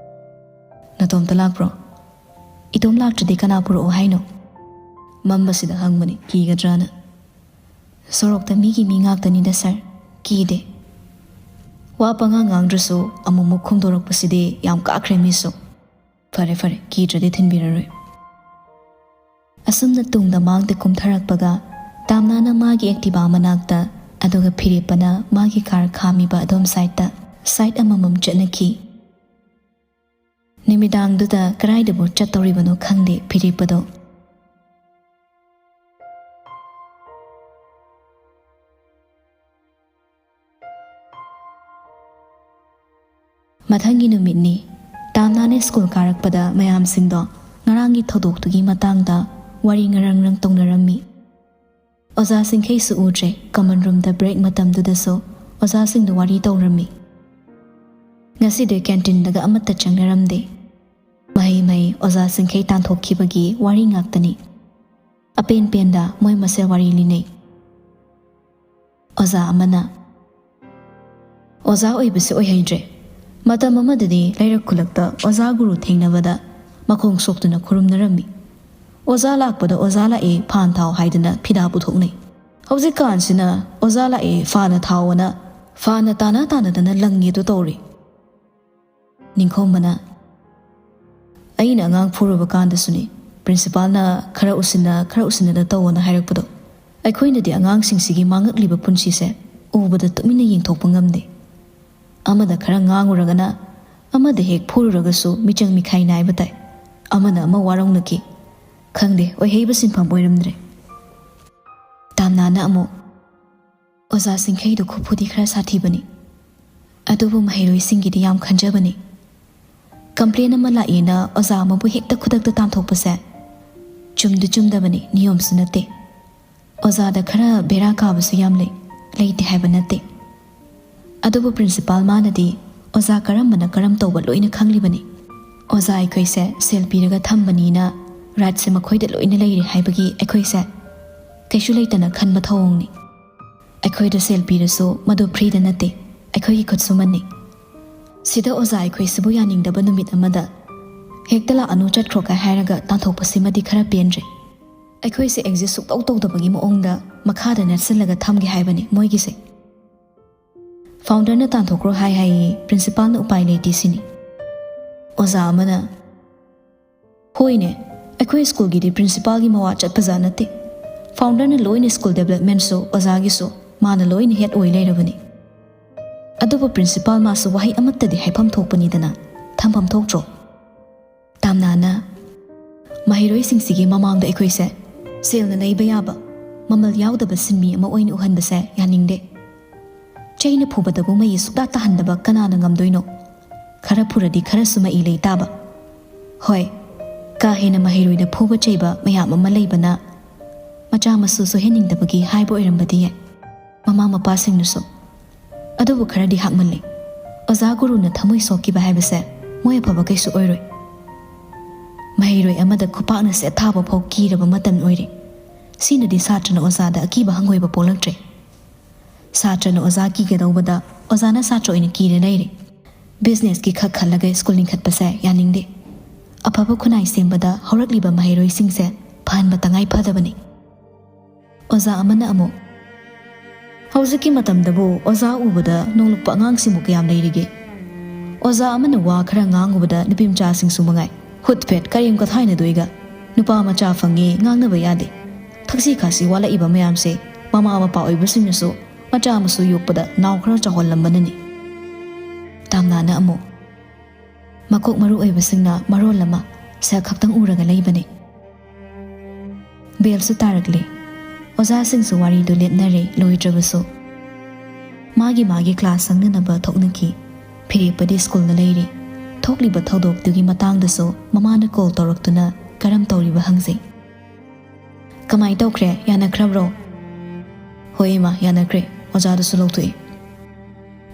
"ꯅꯇꯣꯝꯇ ꯂꯥꯛꯄ꯭ꯔꯣ? ꯏꯇꯣꯝ ꯂꯥꯛꯇ꯭ꯔꯗꯤ ꯀꯅꯥ ꯄꯨꯔꯛꯑꯣ ꯍꯥꯏꯅꯣ?" ꯃꯝꯕꯁꯤꯗ ꯍꯪꯕꯅꯤ, ꯀꯤꯒꯗ꯭ꯔꯥꯅ꯫ "ꯁꯣꯔꯣꯛꯇ ꯃꯤꯒꯤ ꯃꯤ ꯉꯥꯛꯇꯅꯤꯗ ꯁꯥꯔ, ꯀꯤꯗꯦ꯫" ꯋꯥ ꯄꯉꯥꯡ ꯉꯥꯡꯗ꯭ꯔꯁꯨ ꯑꯃꯨꯛꯃꯨꯛ ꯈꯨꯝꯗꯣꯔꯛꯄꯁꯤꯗꯤ ꯌꯥꯝ ꯀꯥꯈ꯭ꯔꯦ ꯃꯤꯁꯨ꯫ "ꯐꯔꯦ ꯐꯔꯦ, ꯀꯤꯗ꯭ꯔꯗꯤ ꯊꯤꯟꯕꯤꯔꯔꯣꯏ꯫" ꯑꯁꯨꯝꯅ ꯇꯨꯡꯗ ꯃꯥꯡꯗ ꯀꯨꯝꯊꯔꯛꯄꯒ, ꯇꯥꯝꯅꯥꯅ ꯃꯥꯒꯤ Activa ꯃꯅꯥꯛꯇ, ꯑꯗꯨꯒ ꯐꯤꯔꯦꯞꯄꯅ ꯃꯥꯒꯤ car ꯈꯥꯝꯃꯤꯕ ꯑꯗꯣꯝ side ꯇ, side ꯑꯃꯃꯝ ꯆꯠꯅꯈꯤ꯫ ꯅꯨꯃꯤꯗꯥꯡꯗꯨꯗ ꯀꯗꯥꯏꯗꯕꯨ ꯆꯠꯇꯧꯔꯤꯕꯅꯣ ꯈꯪꯗꯦ ꯐꯤꯔꯦꯞꯄꯗꯣ꯫ ꯃꯊꯪꯒꯤ ꯅꯨꯃꯤꯠꯅꯤ꯫ ꯇꯥꯝꯅꯥꯅ school ꯀꯥꯔꯛꯄꯗ ꯃꯌꯥꯝꯁꯤꯡꯗꯣ ꯉꯔꯥꯡꯒꯤ ꯊꯧꯗꯣꯛꯇꯨꯒꯤ ꯃꯇꯥꯡꯗ ꯋꯥꯔꯤ ꯉꯔꯪ ꯉꯔꯪ ꯇꯧꯅꯔꯝꯃꯤ꯫ ꯑꯣꯖꯥ ꯁꯤꯡꯈꯩꯁꯨ ꯎꯗ꯭ꯔꯦ꯫ Common room ꯗ break ꯃꯇꯝꯗꯨꯗꯁꯨ ꯑꯣꯖꯥꯁꯤꯡꯗꯣ ꯋꯥꯔꯤ ꯇꯧꯔꯝꯃꯤ꯫ ꯉꯁꯤꯗꯤ canteen ꯗꯒ ꯑꯃꯠꯇ ꯆꯪꯅꯔꯝꯗꯦ꯫ ꯃꯍꯩ ꯃꯍꯩ ꯑꯣꯖꯥ ꯁꯤꯡꯈꯩ ꯇꯥꯟꯊꯣꯛꯈꯤꯕꯒꯤ ꯋꯥꯔꯤ ꯉꯥꯛꯇꯅꯤ꯫ ꯑꯄꯦꯟ ꯄꯦꯟꯗ ꯃꯣꯏ ꯃꯁꯦꯜ ꯋꯥꯔꯤ ꯂꯤꯅꯩ꯫ ꯑꯣꯖꯥ ꯑꯃꯅ, "ꯑꯣꯖꯥ ꯑꯣꯏꯕꯁꯦ ꯑꯣꯏꯍꯩꯗ꯭ꯔꯦ꯫ ꯃꯇꯝ ꯑꯃꯗꯗꯤ ꯂꯩꯔꯛ ꯈꯨꯜꯂꯛꯇ ꯑꯣꯖꯥ ꯒꯨꯔꯨ ꯊꯦꯡꯅꯕꯗ ꯃꯈꯣꯡ ꯁꯣꯛꯇꯨꯅ ꯈꯨꯔꯨꯝꯅꯔꯝꯃꯤ꯫ ꯑꯣꯖꯥ ꯂꯥꯛꯄꯗ 'ꯑꯣꯖꯥ ꯂꯥꯛꯑꯦ, ꯐꯥꯟ ꯊꯥꯎ' ꯍꯥꯏꯗꯅ ꯐꯤꯗꯥ ꯄꯨꯊꯣꯛꯅꯩ꯫ ꯍꯧꯖꯤꯛꯀꯥꯟꯁꯤꯅ 'ꯑꯣꯖꯥ ꯂꯥꯛꯑꯦ, ꯐꯥꯅ ꯊꯥꯎꯑꯣꯅ' ꯐꯥꯅ ꯇꯥꯅ ꯇꯥꯅꯗꯅ ꯂꯪꯉꯦꯗꯣ ꯇꯧꯔꯦ"꯫ ꯅꯤꯡꯈꯣꯝꯕꯅ, "ꯑꯩꯅ ꯑꯉꯥꯡ ꯐꯨꯔꯨꯕ ꯀꯥꯟꯗꯁꯨꯅꯤ, principal ꯅ 'ꯈꯔ ꯎꯁꯤꯟꯅ, ꯈꯔ ꯎꯁꯤꯟꯅꯗ ꯇꯧꯑꯣꯅ' ꯍꯥꯏꯔꯛꯄꯗꯣ꯫ ꯑꯩꯈꯣꯏꯅꯗꯤ ꯑꯉꯥꯡꯁꯤꯡꯁꯤꯒꯤ ꯃꯥꯡꯉꯛꯂꯤꯕ ꯄꯨꯟꯁꯤꯁꯦ ꯎꯕꯗ ꯇꯨꯃꯤꯟꯅ ꯌꯦꯡꯊꯣꯛꯄ ꯉꯝꯗꯦ꯫ ꯑꯃꯗ ꯈꯔ ꯉꯥꯡꯉꯨꯔꯒꯅ, ꯑꯃꯗ ꯍꯦꯛ ꯐꯨꯔꯨꯔꯒꯁꯨ ꯃꯤꯆꯪ ꯃꯤꯈꯥꯏ ꯅꯥꯏꯕ ꯇꯥꯏ꯫ ꯑꯃꯅ ꯑꯃ ꯋꯥꯔꯧꯅꯈꯤ꯫ ꯈꯪꯗꯦ, ꯑꯣꯏꯍꯩꯕ ꯁꯤꯟꯐꯝ ꯑꯣꯏꯔꯝꯗ꯭ꯔꯦ"꯫ ꯇꯥꯝꯅꯥꯅ ꯑꯃꯨꯛ, "ꯑꯣꯖꯥ ꯁꯤꯡꯈꯩꯗꯣ ꯈꯨꯐꯨꯗꯤ ꯈꯔ ꯁꯥꯊꯤꯕꯅꯤ, ꯑꯗꯨꯕꯨ ꯃꯍꯩꯔꯣꯏꯁꯤꯡꯒꯤꯗꯤ ꯌꯥꯝ ꯈꯟꯖꯕꯅꯤ꯫ Complain ꯑꯃ ꯂꯥꯛꯑꯦꯅ ꯑꯣꯖꯥ ꯑꯃꯕꯨ ꯍꯦꯛꯇ ꯈꯨꯗꯛꯇ ꯇꯥꯟꯊꯣꯛꯄꯁꯦ ꯆꯨꯝꯗꯤ ꯆꯨꯝꯗꯕꯅꯤ, ꯅꯤꯌꯣꯝꯁꯨ ꯅꯠꯇꯦ꯫ ꯑꯣꯖꯥꯗ ꯈꯔ ꯕꯦꯔꯥ ꯀꯥꯕꯁꯨ ꯌꯥꯝ ꯂꯩ, ꯂꯩꯇꯦ ꯍꯥꯏꯕ ꯅꯠꯇꯦ꯫ ꯑꯗꯨꯕꯨ principal ꯃꯥꯅꯗꯤ ꯑꯣꯖꯥ ꯀꯔꯝꯕꯅ ꯀꯔꯝ ꯇꯧꯕ ꯂꯣꯏꯅ ꯈꯪꯂꯤꯕꯅꯤ꯫ ꯑꯣꯖꯥ ꯑꯩꯈꯣꯏꯁꯦ ꯁꯦꯜ ꯄꯤꯔꯒ ꯊꯝꯕꯅꯤꯅ right ꯁꯦ ꯃꯈꯣꯏꯗ ꯂꯣꯏꯅ ꯂꯩꯔꯦ ꯍꯥꯏꯕꯒꯤ ꯑꯩꯈꯣꯏꯁꯦ ꯀꯩꯁꯨ ꯂꯩꯇꯅ ꯈꯟꯕ ꯊꯧꯑꯣꯡꯅꯤ꯫ ꯑꯩꯈꯣꯏꯗ ꯁꯦꯜ ꯄꯤꯔꯁꯨ ꯃꯗꯨ free ꯗ ꯅꯠꯇꯦ, ꯑꯩꯈꯣꯏꯒꯤ ꯈꯨꯠꯁꯨꯃꯟꯅꯤ꯫ ꯁꯤꯗ ꯑꯣꯖꯥ ꯑꯩꯈꯣꯏꯁꯤꯕꯨ ꯌꯥꯅꯤꯡꯗꯕ ꯅꯨꯃꯤꯠ ꯑꯃꯗ ꯍꯦꯛꯇ 'ꯂꯥꯛꯑꯅꯨ, ꯆꯠꯈ꯭ꯔꯣ' ꯀꯥꯏ ꯍꯥꯏꯔꯒ ꯇꯥꯟꯊꯣꯛꯄꯁꯤꯃꯗꯤ ꯈꯔ ꯄꯦꯟꯗ꯭ꯔꯦ꯫ ꯑꯩꯈꯣꯏꯁꯦ exist ꯁꯨꯛꯇꯧ ꯇꯧꯗꯕꯒꯤ ꯃꯑꯣꯡꯗ ꯃꯈꯥꯗ ꯅꯠꯁꯤꯜꯂꯒ ꯊꯝꯒꯦ ꯍꯥꯏꯕꯅꯤ ꯃꯣꯏꯒꯤꯁꯦ꯫ Founder ꯅ ꯇꯥꯟꯊꯣꯛꯈ꯭ꯔꯣ ꯍꯥꯏ ꯍꯥꯏꯌꯦ, principal ꯅ ꯎꯄꯥꯏ ꯂꯩꯇꯦ ꯁꯤꯅꯤ꯫ ꯑꯣꯖꯥ ꯑꯃꯅ, "ꯍꯣꯏꯅꯦ, ꯑꯩꯈꯣꯏ ꯁ꯭ꯀꯨꯜꯒꯤꯗꯤ ꯄ꯭ꯔꯤꯟꯁꯤꯄꯥꯜꯒꯤ ꯃꯋꯥ ꯆꯠꯄꯖꯥꯠ ꯅꯠꯇꯦ꯫ ꯐꯥꯎꯟꯗꯔꯅ ꯂꯣꯏꯅ ꯁ꯭ꯀꯨꯜ ꯗꯦꯕꯂꯞꯃꯦꯟꯁꯨ ꯑꯣꯖꯥꯒꯤꯁꯨ ꯃꯥꯅ ꯂꯣꯏꯅ ꯍꯦꯗ ꯑꯣꯏ ꯂꯩꯔꯕꯅꯤ꯫ ꯑꯗꯨꯕꯨ ꯄ꯭ꯔꯤꯟꯁꯤꯄꯥꯜ ꯃꯥꯁꯨ ꯋꯥꯍꯩ ꯑꯃꯠꯇꯗꯤ ꯍꯥꯏꯐꯝ ꯊꯣꯛꯄꯅꯤꯗꯅ, ꯊꯝꯐꯝ ꯊꯣꯛꯇ꯭ꯔꯣ? ꯇꯥꯝꯅꯥꯅ, "ꯃꯍꯩꯔꯣꯏꯁꯤꯡꯁꯤꯒꯤ ꯃꯃꯥꯡꯗ ꯑꯩꯈꯣꯏꯁꯦ ꯁꯦꯜꯅ ꯂꯩꯕ ꯌꯥꯕ, ꯃꯃꯜ ꯌꯥꯎꯗꯕ ꯁꯤꯟꯃꯤ ꯑꯃ ꯑꯣꯏꯅ ꯎꯍꯟꯕꯁꯦ ꯌꯥꯅꯤꯡꯗꯦ꯫ ꯆꯩꯅ ꯐꯨꯕꯗꯕꯨ ꯃꯩ ꯁꯨꯛꯇꯥ ꯇꯥꯍꯟꯗꯕ ꯀꯅꯥꯅ ꯉꯝꯗꯣꯏꯅꯣ? ꯈꯔ ꯐꯨꯔꯗꯤ ꯈꯔꯁꯨ ꯃꯩ ꯂꯩ ꯇꯥꯕ꯫ ꯍꯣꯏ, ꯀꯥ ꯍꯦꯟꯅ ꯃꯍꯩꯔꯣꯏꯗ ꯐꯨꯕ ꯆꯩꯕ ꯃꯌꯥꯝ ꯑꯃ ꯂꯩꯕꯅ ꯃꯆꯥ ꯃꯁꯨ ꯁꯣꯏꯍꯟꯅꯤꯡꯗꯕꯒꯤ ꯍꯥꯏꯕ ꯑꯣꯏꯔꯝꯕꯗꯤ ꯌꯥꯏ, ꯃꯃꯥ ꯃꯄꯥꯁꯤꯡꯅꯁꯨ꯫ ꯑꯗꯨꯕꯨ ꯈꯔꯗꯤ ꯍꯥꯛꯃꯜꯂꯤ꯫ ꯑꯣꯖꯥ ꯒꯨꯔꯨꯅ ꯊꯃꯣꯏ ꯁꯣꯛꯈꯤꯕ ꯍꯥꯏꯕꯁꯦ ꯃꯣꯏ ꯑꯐꯕ ꯀꯩꯁꯨ ꯑꯣꯏꯔꯣꯏ꯫ ꯃꯍꯩꯔꯣꯏ ꯑꯃꯗ ꯈꯨꯄꯥꯛꯅ ꯁꯦꯠ ꯊꯥꯕ ꯐꯥꯎ ꯀꯤꯔꯕ ꯃꯇꯝ ꯑꯣꯏꯔꯦ꯫ ꯁꯤꯅꯗꯤ ꯁꯥꯇ꯭ꯔꯅ ꯑꯣꯖꯥꯗ ꯑꯀꯤꯕ ꯍꯪꯒꯣꯏꯕ ꯄꯣꯛꯂꯛꯇ꯭ꯔꯦ꯫ ꯁꯥꯇ꯭ꯔꯅ ꯑꯣꯖꯥ ꯀꯤꯒꯗꯧꯕꯗ ꯑꯣꯖꯥꯅ ꯁꯥꯇ꯭ꯔ ꯑꯣꯏꯅ ꯀꯤꯔ ꯂꯩꯔꯦ꯫ ꯕꯤꯖꯤꯅꯦꯁꯀꯤ ꯈꯛ ꯈꯜꯂꯒ ꯁ꯭ꯀꯨꯜ ꯂꯤꯡꯈꯠꯄꯁꯦ ꯌꯥꯅꯤꯡꯗꯦ꯫ ꯑꯐꯕ ꯈꯨꯟꯅꯥꯏ ꯁꯦꯝꯕꯗ ꯍꯧꯔꯛꯂꯤꯕ ꯃꯍꯩꯔꯣꯏꯁꯤꯡꯁꯦ ꯐꯍꯟꯕ ꯇꯉꯥꯏ ꯐꯗꯕꯅꯤ꯫" ꯑꯣꯖꯥ ꯑꯃꯅ ꯑꯃꯨꯛ, "ꯍꯧꯖꯤꯛꯀꯤ ꯃꯇꯝꯗꯕꯨ ꯑꯣꯖꯥ ꯎꯕꯗ ꯅꯣꯡꯂꯨꯛꯄ ꯑꯉꯥꯡꯁꯤꯡꯕꯨ ꯀꯌꯥꯝ ꯂꯩꯔꯤꯒꯦ? ꯑꯣꯖꯥ ꯑꯃꯅ ꯋꯥ ꯈꯔ ꯉꯥꯡꯉꯨꯕꯗ ꯅꯨꯄꯤ ꯃꯆꯥꯁꯤꯡꯁꯨ ꯃꯉꯥꯏ, ꯍꯨꯠ ꯐꯦꯠ ꯀꯔꯦꯝ ꯀꯊꯥꯏꯅꯗꯣꯏꯒ꯫ ꯅꯨꯄꯥ ꯃꯆꯥ ꯐꯪꯉꯦ ꯉꯥꯡꯅꯕ ꯌꯥꯗꯦ꯫ ꯊꯛꯁꯤ ꯈꯥꯁꯤ ꯋꯥꯠꯂꯛꯏꯕ ꯃꯌꯥꯝꯁꯦ ꯃꯃꯥ ꯃꯄꯥ ꯑꯣꯏꯕꯁꯤꯡꯅꯁꯨ ꯃꯆꯥ ꯃꯁꯨ ꯌꯣꯛꯄꯗ ꯅꯥꯎ ꯈꯔ ꯆꯥꯎꯍꯜꯂꯝꯕꯅꯅꯤ꯫" ꯇꯥꯝꯅꯥꯅ ꯑꯃꯨꯛ, "ꯃꯀꯣꯛ ꯃꯔꯨ ꯑꯣꯏꯕꯁꯤꯡꯅ ꯃꯔꯣꯜ ꯑꯃ ꯁꯦꯜ ꯈꯛꯇꯪ ꯎꯔꯒ ꯂꯩꯕꯅꯤ꯫" ꯕꯦꯜꯁꯨ ꯇꯥꯔꯛꯂꯦ꯫ ꯑꯣꯖꯥꯁꯤꯡꯁꯨ ꯋꯥꯔꯤꯗꯨ ꯂꯦꯞꯅꯔꯦ, ꯂꯣꯏꯗ꯭ꯔꯕꯁꯨ꯫ ꯃꯥꯒꯤ ꯃꯥꯒꯤ ꯀ꯭ꯂꯥꯁ ꯆꯪꯅꯅꯕ ꯊꯣꯛꯅꯈꯤ꯫ ꯐꯤꯔꯦꯞꯄꯗꯤ ꯁ꯭ꯀꯨꯜꯗ ꯂꯩꯔꯤ꯫ ꯊꯣꯛꯂꯤꯕ ꯊꯧꯗꯣꯛꯇꯨꯒꯤ ꯃꯇꯥꯡꯗꯁꯨ ꯃꯃꯥꯅ ꯀꯣꯜ ꯇꯧꯔꯛꯇꯨꯅ ꯀꯔꯝ ꯇꯧꯔꯤꯕ ꯍꯪꯖꯩ꯫ "ꯀꯃꯥꯏ ꯇꯧꯈ꯭ꯔꯦ? ꯌꯥꯅꯈ꯭ꯔꯕ꯭ꯔꯣ?" "ꯍꯣꯏ ꯏꯃꯥ, ꯌꯥꯅꯈ꯭ꯔꯦ꯫ ꯑꯣꯖꯥꯗꯨꯁꯨ ꯂꯧꯊꯣꯛꯑꯦ꯫"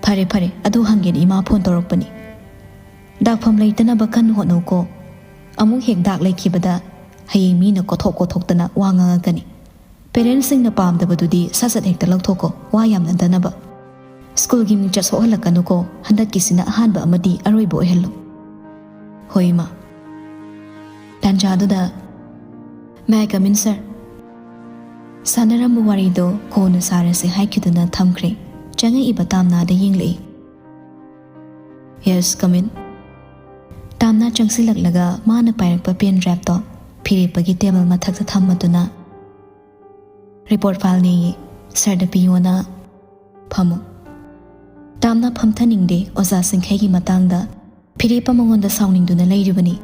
"ꯐꯔꯦ, ꯐꯔꯦ, ꯑꯗꯨ ꯍꯪꯒꯦꯅ ꯏꯃꯥ ꯐꯣꯟ ꯇꯧꯔꯛꯄꯅꯤ꯫ ꯗꯥꯛꯐꯝ ꯂꯩꯇꯅꯕ ꯀꯟꯅ ꯍꯣꯠꯅꯧꯀꯣ꯫ ꯑꯃꯨꯛ ꯍꯦꯛ ꯗꯥꯛ ꯂꯩꯈꯤꯕꯗ ꯍꯌꯦꯡ ꯃꯤꯅ ꯀꯣꯊꯣꯛ ꯀꯣꯊꯣꯛꯇꯅ ꯋꯥ ꯉꯥꯡꯉꯛꯀꯅꯤ꯫ ꯄꯦꯔꯦꯟꯁꯁꯤꯡꯅ ꯄꯥꯝꯗꯕꯗꯨꯗꯤ ꯁꯠ ꯁꯠ ꯍꯦꯛꯇ ꯂꯧꯊꯣꯛꯀꯣ, ꯋꯥ ꯌꯥꯝꯅꯗꯅꯕ꯫ ꯁ꯭ꯀꯨꯜꯒꯤ ꯃꯤꯡꯆꯠ ꯁꯣꯛꯍꯜꯂꯛꯀꯅꯨꯀꯣ, ꯍꯟꯗꯛꯀꯤꯁꯤꯅ ꯑꯍꯥꯟꯕ ꯑꯃꯗꯤ ꯑꯔꯣꯏꯕ ꯑꯣꯏꯍꯜꯂꯨ꯫" "ꯍꯣꯏ ꯏꯃꯥ꯫" ꯇꯥꯟꯖꯥꯗꯨꯗ, "May I come in, sir?" ꯁꯥꯟꯅꯔꯝꯕ ꯋꯥꯔꯤꯗꯣ ꯀꯣꯟꯅ ꯁꯥꯔꯁꯦ ꯍꯥꯏꯈꯤꯗꯨꯅ ꯊꯝꯈ꯭ꯔꯦ꯫ ꯆꯪꯉꯛꯏꯕ ꯇꯥꯝꯅꯥꯗ ꯌꯦꯡꯂꯛꯏ꯫ "Yes, come in." ꯇꯥꯝꯅꯥ ꯆꯪꯁꯤꯜꯂꯛꯂꯒ ꯃꯥꯅ ꯄꯥꯏꯔꯛꯄ ꯄꯦꯟ ꯗ꯭ꯔꯥꯏꯚꯇꯣ ꯐꯤꯔꯦꯞꯄꯒꯤ ꯇꯦꯕꯜ ꯃꯊꯛꯇ ꯊꯝꯃꯗꯨꯅ, "ꯔꯤꯄꯣꯔꯠ ꯐꯥꯏꯜꯅꯦꯌꯦ, ꯁꯥꯔꯗ ꯄꯤꯌꯣꯅ꯫ ꯐꯝꯃꯣ꯫" ꯇꯥꯝꯅ ꯐꯝꯊꯅꯤꯡꯗꯦ ꯑꯣꯖꯥ ꯁꯤꯡꯈꯩꯒꯤ ꯃꯇꯥꯡꯗ꯫ ꯐꯤꯔꯦꯞꯄ ꯃꯉꯣꯟꯗ ꯁꯥꯎꯅꯤꯡꯗꯨꯅ ꯂꯩꯔꯤꯕꯅꯤ꯫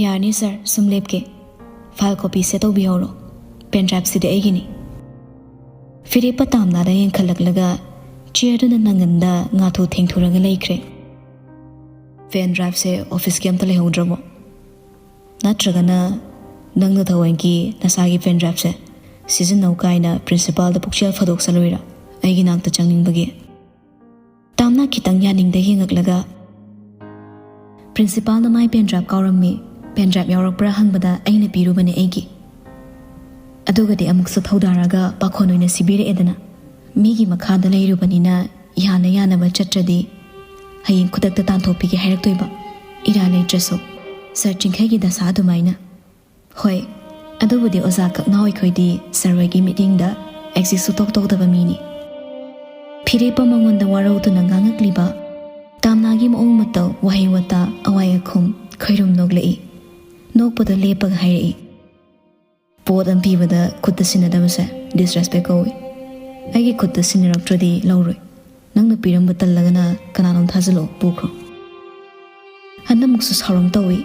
"ꯌꯥꯔꯅꯤ ꯁꯥꯔ, ꯁꯨꯝ ꯂꯦꯞꯀꯦ꯫ ꯐꯥꯏꯜ ꯀꯣꯄꯤꯁꯦ ꯇꯧꯕꯤꯍꯧꯔꯣ꯫ ꯄꯦꯟ ꯗ꯭ꯔꯥꯏꯚꯁꯤꯗꯤ ꯑꯩꯒꯤꯅꯤ꯫" ꯐꯤꯔꯦꯞꯄ ꯇꯥꯝꯅꯥꯗ ꯌꯦꯡꯈꯠꯂꯛꯂꯒ ꯆꯤꯌꯔꯗꯨꯅ ꯅꯪꯒꯟꯗ ꯉꯥꯊꯨ ꯊꯦꯡꯊꯨꯔꯒ ꯂꯩꯈ꯭ꯔꯦ꯫ "ꯄꯦꯟ ꯗ꯭ꯔꯥꯏꯚꯁꯦ ꯑꯣꯐꯤꯁꯀꯤ ꯑꯝꯇ ꯂꯩꯍꯧꯗ꯭ꯔꯕꯣ? ꯅꯠꯇ꯭ꯔꯒꯅ ꯅꯪꯅ ꯊꯑꯣꯏꯒꯤ ꯅꯁꯥꯒꯤ ꯄꯦꯟ ꯗ꯭ꯔꯥꯏꯚꯁꯦ ꯁꯤꯖꯤꯟꯅꯧ ꯀꯥꯏꯅ ꯄ꯭ꯔꯤꯟꯁꯤꯄꯥꯜꯗ ꯄꯨꯛꯆꯦꯜ ꯐꯥꯗꯣꯛꯆꯜꯂꯨꯏꯔꯥ ꯑꯩꯒꯤ ꯅꯥꯛꯇ ꯆꯪꯅꯤꯡꯕꯒꯤ?" ꯇꯥꯝꯅꯥ ꯈꯤꯇꯪ ꯌꯥꯅꯤꯡꯗ ꯌꯦꯡꯉꯛꯂꯒ, "ꯄ꯭ꯔꯤꯟꯁꯤꯄꯥꯜꯅ ꯃꯥꯏ ꯄꯦꯟ ꯗ꯭ꯔꯥꯏꯚ ꯀꯥꯎꯔꯝꯃꯤ, ꯄꯦꯟ ꯗ꯭ꯔꯥꯏꯚ ꯌꯥꯎꯔꯛꯄ꯭ꯔꯥ ꯍꯪꯕꯗ ꯑꯩꯅ ꯄꯤꯔꯨꯕꯅꯦ ꯑꯩꯒꯤ꯫ ꯑꯗꯨꯒꯗꯤ ꯑꯃꯨꯛꯁꯨ ꯊꯧꯗꯥꯔꯒ ꯄꯥꯈꯣꯟ ꯑꯣꯏꯅ ꯁꯤꯕꯤꯔꯛꯑꯦꯗꯅ꯫ ꯃꯤꯒꯤ ꯃꯈꯥꯗ ꯂꯩꯔꯨꯕꯅꯤꯅ ꯌꯥꯅ ꯌꯥꯅꯕ ꯆꯠꯇ꯭ꯔꯗꯤ ꯍꯌꯦꯡ ꯈꯨꯗꯛꯇ ꯇꯥꯟꯊꯣꯛꯄꯤꯒꯦ ꯍꯥꯏꯔꯛꯇꯣꯏꯕ, ꯏꯔꯥ ꯂꯩꯇ꯭ꯔꯁꯨ, ꯁꯥꯔ ꯆꯤꯡꯈꯩꯒꯤ ꯗꯁꯥ ꯑꯗꯨꯃꯥꯏꯅ꯫ ꯍꯣꯏ, ꯑꯗꯨꯕꯨꯗꯤ ꯑꯣꯖꯥ ꯀꯛꯅꯥꯎ ꯑꯩꯈꯣꯏꯗꯤ ꯁꯥꯔ ꯍꯣꯏꯒꯤ ꯃꯤꯠꯌꯦꯡꯗ ꯑꯦꯛꯖꯤꯁ ꯁꯨꯇꯧ ꯇꯧꯗꯕ ꯃꯤꯅꯤ꯫" ꯐꯤꯔꯦꯞꯄ ꯃꯉꯣꯟꯗ ꯋꯥꯔꯧꯗꯨꯅ ꯉꯥꯡꯉꯛꯂꯤꯕ ꯇꯥꯝꯅꯥꯒꯤ ꯃꯑꯣꯡ ꯃꯇꯧ, ꯋꯥꯍꯩ ꯋꯥꯇꯥ, ꯑꯋꯥꯏ ꯑꯈꯨꯝ ꯈꯣꯏꯔꯨꯝ ꯅꯣꯛꯂꯛꯏ꯫ ꯅꯣꯛꯄꯗ ꯂꯦꯞꯄꯒ ꯍꯥꯏꯔꯛꯏ, "ꯄꯣꯠ ꯑꯃ ꯄꯤꯕꯗ ꯈꯨꯠꯇ ꯁꯤꯟꯅꯗꯕꯁꯦ ꯗꯤꯁꯔꯦꯁꯄꯦꯛ ꯀꯧꯏ꯫ ꯑꯩꯒꯤ ꯈꯨꯠꯇ ꯁꯤꯟꯅꯔꯛꯇ꯭ꯔꯗꯤ ꯂꯧꯔꯣꯏ꯫ ꯅꯪꯅ ꯄꯤꯔꯝꯕ ꯇꯜꯂꯒꯅ ꯀꯅꯥꯅꯣꯝ ꯊꯥꯖꯤꯜꯂꯛꯑꯣ, ꯄꯨꯈ꯭ꯔꯣ꯫" ꯍꯟꯗꯛꯃꯨꯛꯁꯨ ꯁꯥꯎꯔꯝ ꯇꯧꯏ꯫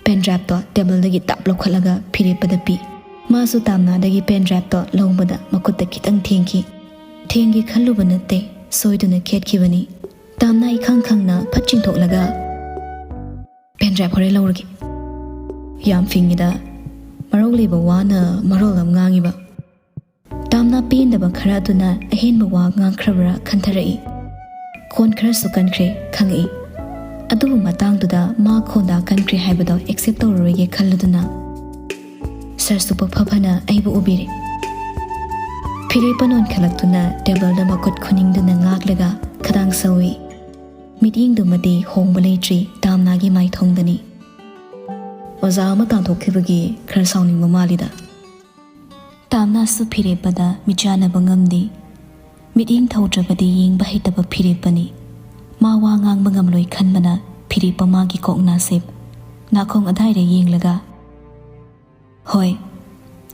ꯄꯦꯟ ꯗ꯭ꯔꯥꯏꯚꯇꯣ ꯇꯦꯕꯜꯗꯒꯤ ꯇꯥꯞ ꯂꯧꯈꯠꯂꯒ ꯐꯤꯔꯦꯞꯄꯗ ꯄꯤ꯫ ꯃꯥꯁꯨ ꯇꯥꯝꯅꯥꯗꯒꯤ ꯄꯦꯟ ꯗ꯭ꯔꯥꯏꯚꯇꯣ ꯂꯧꯕꯗ ꯃꯈꯨꯠꯇ ꯈꯤꯇꯪ ꯊꯦꯡꯈꯤ꯫ ꯊꯦꯡꯒꯦ ꯈꯜꯂꯨꯕ ꯅꯠꯇꯦ, ꯁꯣꯏꯗꯨꯅ ꯈꯦꯠꯈꯤꯕꯅꯤ꯫ ꯇꯥꯝꯅꯥ ꯏꯈꯪ ꯈꯪꯅ ꯐꯠ ꯆꯤꯡꯊꯣꯛꯂꯒ, "ꯄꯦꯟ ꯗ꯭ꯔꯥꯏꯚ ꯍꯣꯔꯦꯟ ꯂꯧꯔꯒꯦ꯫" ꯌꯥꯝ ꯐꯤꯡꯉꯤꯗ, ꯃꯔꯧ ꯂꯩꯕ ꯋꯥꯅ ꯃꯔꯣꯜ ꯑꯃ ꯉꯥꯡꯉꯤꯕ꯫ ꯇꯥꯝꯅꯥ ꯄꯦꯟꯗꯕ ꯈꯔ ꯑꯗꯨꯅ ꯑꯍꯦꯟꯕ ꯋꯥ ꯉꯥꯡꯈ꯭ꯔꯕ꯭ꯔꯥ ꯈꯟꯊꯔꯛꯏ꯫ ꯈꯣꯟ ꯈꯔꯁꯨ ꯀꯟꯈ꯭ꯔꯦ ꯈꯪꯉꯛꯏ꯫ ꯑꯗꯨꯕꯨ ꯃꯇꯥꯡꯗꯨꯗ ꯃꯥ ꯈꯣꯟꯗꯥ ꯀꯟꯈ꯭ꯔꯦ ꯍꯥꯏꯕꯗꯣ ꯑꯦꯛꯁꯦꯞ ꯇꯧꯔꯔꯣꯏꯒꯦ ꯈꯜꯂꯗꯨꯅ, ꯁꯥꯔꯁꯨ ꯄꯣꯛꯐ ꯐꯅ ꯑꯩꯕꯨ ꯎꯕꯤꯔꯦ꯫ ꯐꯤꯔꯦꯞꯄ ꯅꯣꯟꯈꯠꯂꯛꯇꯨꯅ ꯇꯦꯕꯜꯗ ꯃꯈꯨꯠ ꯈꯨꯅꯤꯡꯗꯨꯅ ꯉꯥꯛꯂꯒ ꯈꯗꯥꯡ ꯁꯧꯏ꯫ ꯃꯤꯠꯌꯦꯡꯗꯨꯃꯗꯤ ꯍꯣꯡꯕ ꯂꯩꯇ꯭ꯔꯤ, ꯇꯥꯝꯅꯥꯒꯤ ꯃꯥꯏꯊꯣꯡꯗꯅꯤ꯫ "ꯑꯣꯖꯥ ꯑꯃ ꯇꯥꯟꯊꯣꯛꯈꯤꯕꯒꯤ ꯈꯔ ꯁꯥꯎꯅꯤꯡꯕ ꯃꯥꯜꯂꯤꯗ꯫" ꯇꯥꯝꯅꯥꯁꯨ ꯐꯤꯔꯦꯞꯄꯗ ꯃꯤꯠꯆꯥꯟꯅꯕ ꯉꯝꯗꯦ꯫ ꯃꯤꯠꯌꯦꯡ ꯊꯧꯗ꯭ꯔꯕꯗꯤ ꯌꯦꯡꯕ ꯍꯩꯇꯕ ꯐꯤꯔꯦꯞꯄꯅꯤ꯫ ꯃꯥ ꯋꯥ ꯉꯥꯡꯕ ꯉꯝꯂꯣꯏ ꯈꯟꯕꯅ ꯐꯤꯔꯦꯞꯄ ꯃꯥꯒꯤ ꯀꯣꯛ ꯅꯥꯁꯤꯞ ꯅꯥꯀꯣꯡ ꯑꯗꯥꯏꯗ ꯌꯦꯡꯂꯒ, ꯍꯣꯏ,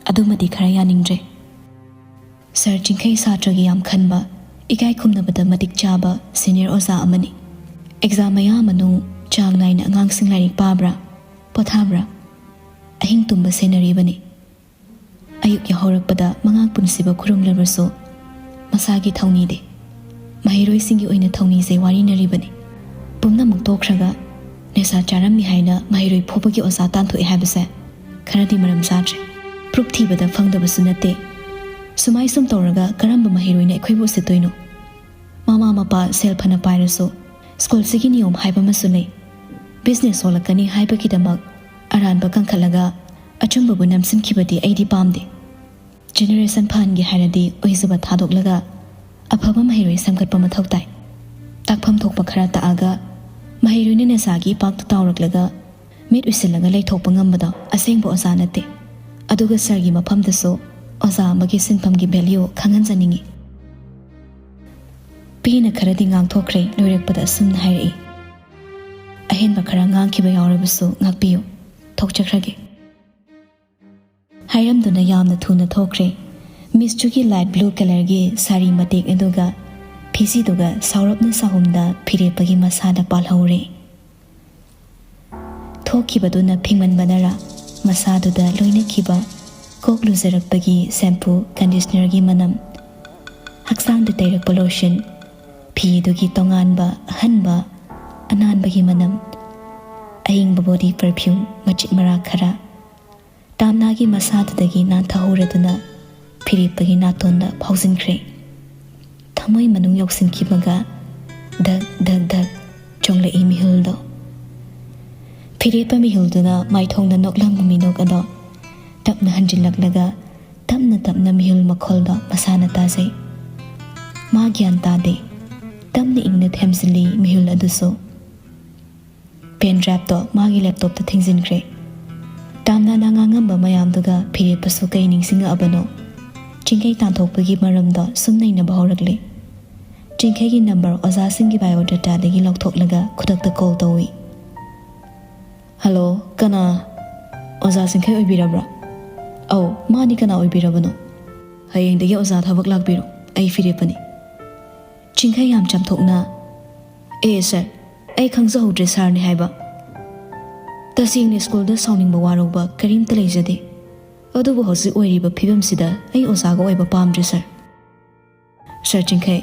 ꯑꯗꯨꯃꯗꯤ ꯈꯔ ꯌꯥꯅꯤꯡꯗ꯭ꯔꯦ꯫ ꯁꯥꯔ ꯆꯤꯡꯈꯩ ꯁꯥꯇ꯭ꯔꯒꯤ ꯌꯥꯝ ꯈꯟꯕ, ꯏꯀꯥꯏ ꯈꯨꯝꯅꯕꯗ ꯃꯇꯤꯛ ꯆꯥꯕ ꯁꯦꯅꯤꯌꯔ ꯑꯣꯖꯥ ꯑꯃꯅꯤ꯫ ꯑꯦꯛꯖꯥꯝ ꯃꯌꯥ ꯃꯅꯨꯡ ꯆꯥꯡ ꯅꯥꯏꯅ ꯑꯉꯥꯡꯁꯤꯡ ꯂꯥꯏꯔꯤꯛ ꯄꯥꯕ꯭ꯔꯥ, ꯄꯣꯊꯥꯕ꯭ꯔꯥ? ꯑꯍꯤꯡ ꯇꯨꯝꯕ ꯁꯦꯟꯅꯔꯤꯕꯅꯤ꯫ ꯑꯌꯨꯛ ꯌꯥꯍꯧꯔꯛꯄꯗ ꯃꯉꯥꯛ ꯄꯨꯟꯁꯤꯕ ꯈꯨꯔꯨꯝꯂꯕꯁꯨ ꯃꯁꯥꯒꯤ ꯊꯧꯅꯤꯗꯤ꯫ ꯃꯍꯩꯔꯣꯏꯁꯤꯡꯒꯤ ꯑꯣꯏꯅ ꯊꯧꯅꯤꯖꯩ ꯋꯥꯔꯤꯅꯔꯤꯕꯅꯤ꯫ ꯄꯨꯝꯅꯃꯛ ꯇꯣꯛꯈ꯭ꯔꯒ ꯅꯤꯁꯥ ꯆꯥꯔꯝꯃꯤ ꯍꯥꯏꯅ ꯃꯍꯩꯔꯣꯏ ꯐꯨꯕꯒꯤ ꯑꯣꯖꯥ ꯇꯥꯟꯊꯣꯛꯑꯦ ꯍꯥꯏꯕꯁꯦ ꯈꯔꯗꯤ ꯃꯔꯝ ꯆꯥꯗ꯭ꯔꯦ꯫ ꯄ꯭ꯔꯨꯐ ꯊꯤꯕꯗ ꯐꯪꯗꯕꯁꯨ ꯅꯠꯇꯦ꯫ ꯁꯨꯃꯥꯏ ꯁꯨꯝ ꯇꯧꯔꯒ ꯀꯔꯝꯕ ꯃꯍꯩꯔꯣꯏꯅ ꯑꯩꯈꯣꯏꯕꯨ ꯎꯁꯤꯠꯇꯣꯏꯅꯣ? ꯃꯃꯥ ꯃꯄꯥ ꯁꯦꯜ ꯐꯅ ꯄꯥꯏꯔꯁꯨ ꯁ꯭ꯀꯨꯜꯁꯤꯒꯤ ꯅꯤꯌꯣꯝ ꯍꯥꯏꯕ ꯑꯃꯁꯨ ꯂꯩ꯫ ꯕꯤꯖꯤꯅꯦꯁ ꯁꯣꯜꯂꯛꯀꯅꯤ ꯍꯥꯏꯕꯒꯤꯗꯃꯛ ꯑꯔꯥꯟꯕ ꯀꯟꯈꯠꯂꯒ ꯑꯆꯨꯝꯕꯕꯨ ꯅꯝꯁꯤꯟꯈꯤꯕꯗꯤ ꯑꯩꯗꯤ ꯄꯥꯝꯗꯦ꯫ ꯖꯦꯅꯦꯔꯦꯁꯟ ꯐꯍꯟꯒꯦ ꯍꯥꯏꯔꯗꯤ ꯑꯣꯏꯖꯕ ꯊꯥꯗꯣꯛꯂꯒ ꯑꯐꯕ ꯃꯍꯩꯔꯣꯏ ꯁꯦꯝꯒꯠꯄ ꯃꯊꯧ ꯇꯥꯏ꯫ ꯇꯥꯛꯐꯝ ꯊꯣꯛꯄ ꯈꯔ ꯇꯥꯛꯑꯒ ꯃꯍꯩꯔꯣꯏꯅ ꯅꯤꯁꯥꯒꯤ ꯏꯄꯥꯛꯇ ꯇꯥꯎꯔꯛꯂꯒ ꯃꯤꯠ ꯎꯏꯁꯤꯜꯂꯒ ꯂꯩꯊꯣꯛꯄ ꯉꯝꯕꯗꯣ ꯑꯁꯦꯡꯕ ꯑꯣꯖꯥ ꯅꯠꯇꯦ꯫ ꯑꯗꯨꯒ ꯁꯥꯔꯒꯤ ꯃꯐꯝꯗꯁꯨ ꯑꯣꯖꯥ ꯑꯃꯒꯤ ꯁꯤꯟꯐꯝꯒꯤ ꯚꯦꯂ꯭ꯌꯨ ꯈꯪꯍꯟꯖꯅꯤꯡꯏ꯫ ꯄꯤꯅ ꯈꯔꯗꯤ ꯉꯥꯡꯊꯣꯛꯈ꯭ꯔꯦ, ꯂꯣꯏꯔꯛꯄꯗ ꯑꯁꯨꯝꯅ ꯍꯥꯏꯔꯛꯏ, "ꯑꯍꯦꯟꯕ ꯈꯔ ꯉꯥꯡꯈꯤꯕ ꯌꯥꯎꯔꯕꯁꯨ ꯉꯥꯛꯄꯤꯌꯨ, ꯊꯣꯛꯆꯈ꯭ꯔꯒꯦ"꯫ ꯍꯥꯏꯔꯝꯗꯨꯅ ꯌꯥꯝꯅ ꯊꯨꯅ ꯊꯣꯛꯈ꯭ꯔꯦ꯫ ꯃꯤꯁ ꯆꯨꯒꯤ ꯂꯥꯏꯠ ꯕ꯭ꯂꯨ ꯀꯂꯔꯒꯤ ꯁꯥꯔꯤ ꯃꯇꯦꯛ ꯑꯗꯨꯒ ꯐꯤꯖꯤꯗꯨꯒ ꯁꯥꯎꯔꯞꯅ ꯁꯥꯍꯨꯝꯗ ꯐꯤꯔꯦꯞꯄꯒꯤ ꯃꯁꯥꯗ ꯄꯥꯜꯍꯧꯔꯦ꯫ ꯊꯣꯛꯈꯤꯕꯗꯨꯅ ꯐꯤꯡꯃꯟꯕꯅꯔꯥ, ꯃꯁꯥꯗꯨꯗ ꯂꯣꯏꯅꯈꯤꯕ ꯀꯣꯛ ꯂꯨꯖꯔꯛꯄꯒꯤ ꯁꯦꯝꯄꯨ, ꯀꯟꯗꯤꯁꯅꯔꯒꯤ ꯃꯅꯝ, ꯍꯛꯆꯥꯡꯗ ꯇꯩꯔꯛꯄ ꯂꯣꯁꯟ, ꯐꯤꯗꯨꯒꯤ ꯇꯣꯉꯥꯟꯕ, ꯑꯍꯟꯕ, ꯑꯅꯥꯟꯕꯒꯤ ꯃꯅꯝ, ꯑꯏꯪꯕ ꯕꯣꯗꯤ ꯄꯔꯐ꯭ꯌꯨꯝ ꯃꯆꯤꯠ ꯃꯔꯥ ꯈꯔ, ꯇꯥꯝꯅꯥꯒꯤ ꯃꯁꯥꯗꯨꯗꯒꯤ ꯅꯥꯟꯊꯍꯧꯔꯗꯨꯅ ꯐꯤꯔꯦꯞꯄꯒꯤ ꯅꯥꯇꯣꯟꯗ ꯐꯥꯎꯖꯤꯟꯈ꯭ꯔꯦ꯫ ꯊꯃꯣꯏ ꯃꯅꯨꯡ ꯌꯧꯁꯤꯟꯈꯤꯕꯒ ꯙꯛ ꯙꯛ ꯙꯛ ꯆꯣꯡꯂꯛꯏ ꯃꯤꯍꯨꯜꯗꯣ꯫ ꯐꯤꯔꯦꯞꯄ ꯃꯤꯍꯨꯜꯗꯨꯅ ꯃꯥꯏꯊꯣꯡꯗ ꯅꯣꯛꯂꯝꯕ ꯃꯤꯅꯣꯛ ꯑꯗꯣ ꯇꯞꯅ ꯍꯟꯖꯤꯜꯂꯛꯂꯒ ꯇꯞꯅ ꯇꯞꯅ ꯃꯤꯍꯨꯜ ꯃꯈꯣꯜꯗꯣ ꯃꯁꯥꯅ ꯇꯥꯖꯩ꯫ ꯃꯥ ꯒ꯭ꯌꯥꯟ ꯇꯥꯗꯦ꯫ ꯇꯞꯅ ꯏꯪꯅ ꯊꯦꯝꯖꯤꯜꯂꯤ ꯃꯤꯍꯨꯜ ꯑꯗꯨꯁꯨ꯫ ꯄꯦꯟ ꯗ꯭ꯔꯥꯏꯚꯇꯣ ꯃꯥꯒꯤ ꯂꯦꯞꯇꯣꯞꯇ ꯊꯤꯡꯖꯤꯟꯈ꯭ꯔꯦ꯫ ꯇꯥꯝꯅꯥꯅ ꯉꯥꯡꯉꯝꯕ ꯃꯌꯥꯝꯗꯨꯒ ꯐꯤꯔꯦꯞꯄꯁꯨ ꯀꯩ ꯅꯤꯡꯁꯤꯡꯉꯛꯑꯕꯅꯣ? ꯆꯤꯡꯈꯩ ꯇꯥꯟꯊꯣꯛꯄꯒꯤ ꯃꯔꯝꯗꯣ ꯁꯨꯝ ꯅꯩꯅꯕ ꯍꯧꯔꯛꯂꯦ꯫ ꯆꯤꯡꯈꯩꯒꯤ ꯅꯝꯕꯔ ꯑꯣꯖꯥꯁꯤꯡꯒꯤ ꯕꯥꯏꯑꯣꯗꯥꯇꯥꯗꯒꯤ ꯂꯧꯊꯣꯛꯂꯒ ꯈꯨꯗꯛꯇ ꯀꯣꯜ ꯇꯧꯏ꯫ "ꯍꯜꯂꯣ, ꯀꯅꯥ? ꯑꯣꯖꯥ ꯆꯤꯡꯈꯩ ꯑꯣꯏꯕꯤꯔꯕ꯭ꯔꯥ?" ꯑꯧ, ꯃꯥꯅꯤ, ꯀꯅꯥ ꯑꯣꯏꯕꯤꯔꯕꯅꯣ? ꯍꯌꯦꯡꯗꯒꯤ ꯑꯣꯖꯥ ꯊꯕꯛ ꯂꯥꯛꯄꯤꯔꯣ, ꯑꯩ ꯐꯤꯔꯦꯞꯄꯅꯤ꯫ ꯆꯤꯡꯈꯩ ꯌꯥꯝ ꯆꯝꯊꯣꯛꯅ, "ꯑꯦ ꯁꯥꯔ, ꯑꯩ ꯈꯪꯖꯍꯧꯗ꯭ꯔꯦ ꯁꯥꯔꯅꯤ ꯍꯥꯏꯕ꯫ ꯇꯁꯦꯡꯅ ꯁ꯭ꯀꯨꯜꯗ ꯁꯥꯎꯅꯤꯡꯕ ꯋꯥꯔꯧꯕ ꯀꯔꯤꯝꯇ ꯂꯩꯖꯗꯦ, ꯑꯗꯨꯕꯨ ꯍꯧꯖꯤꯛ ꯑꯣꯏꯔꯤꯕ ꯐꯤꯕꯝꯁꯤꯗ ꯑꯩ ꯑꯣꯖꯥꯒ ꯑꯣꯏꯕ ꯄꯥꯝꯗ꯭ꯔꯦ ꯁꯥꯔ"꯫ "ꯁꯥꯔ ꯆꯤꯡꯈꯩ,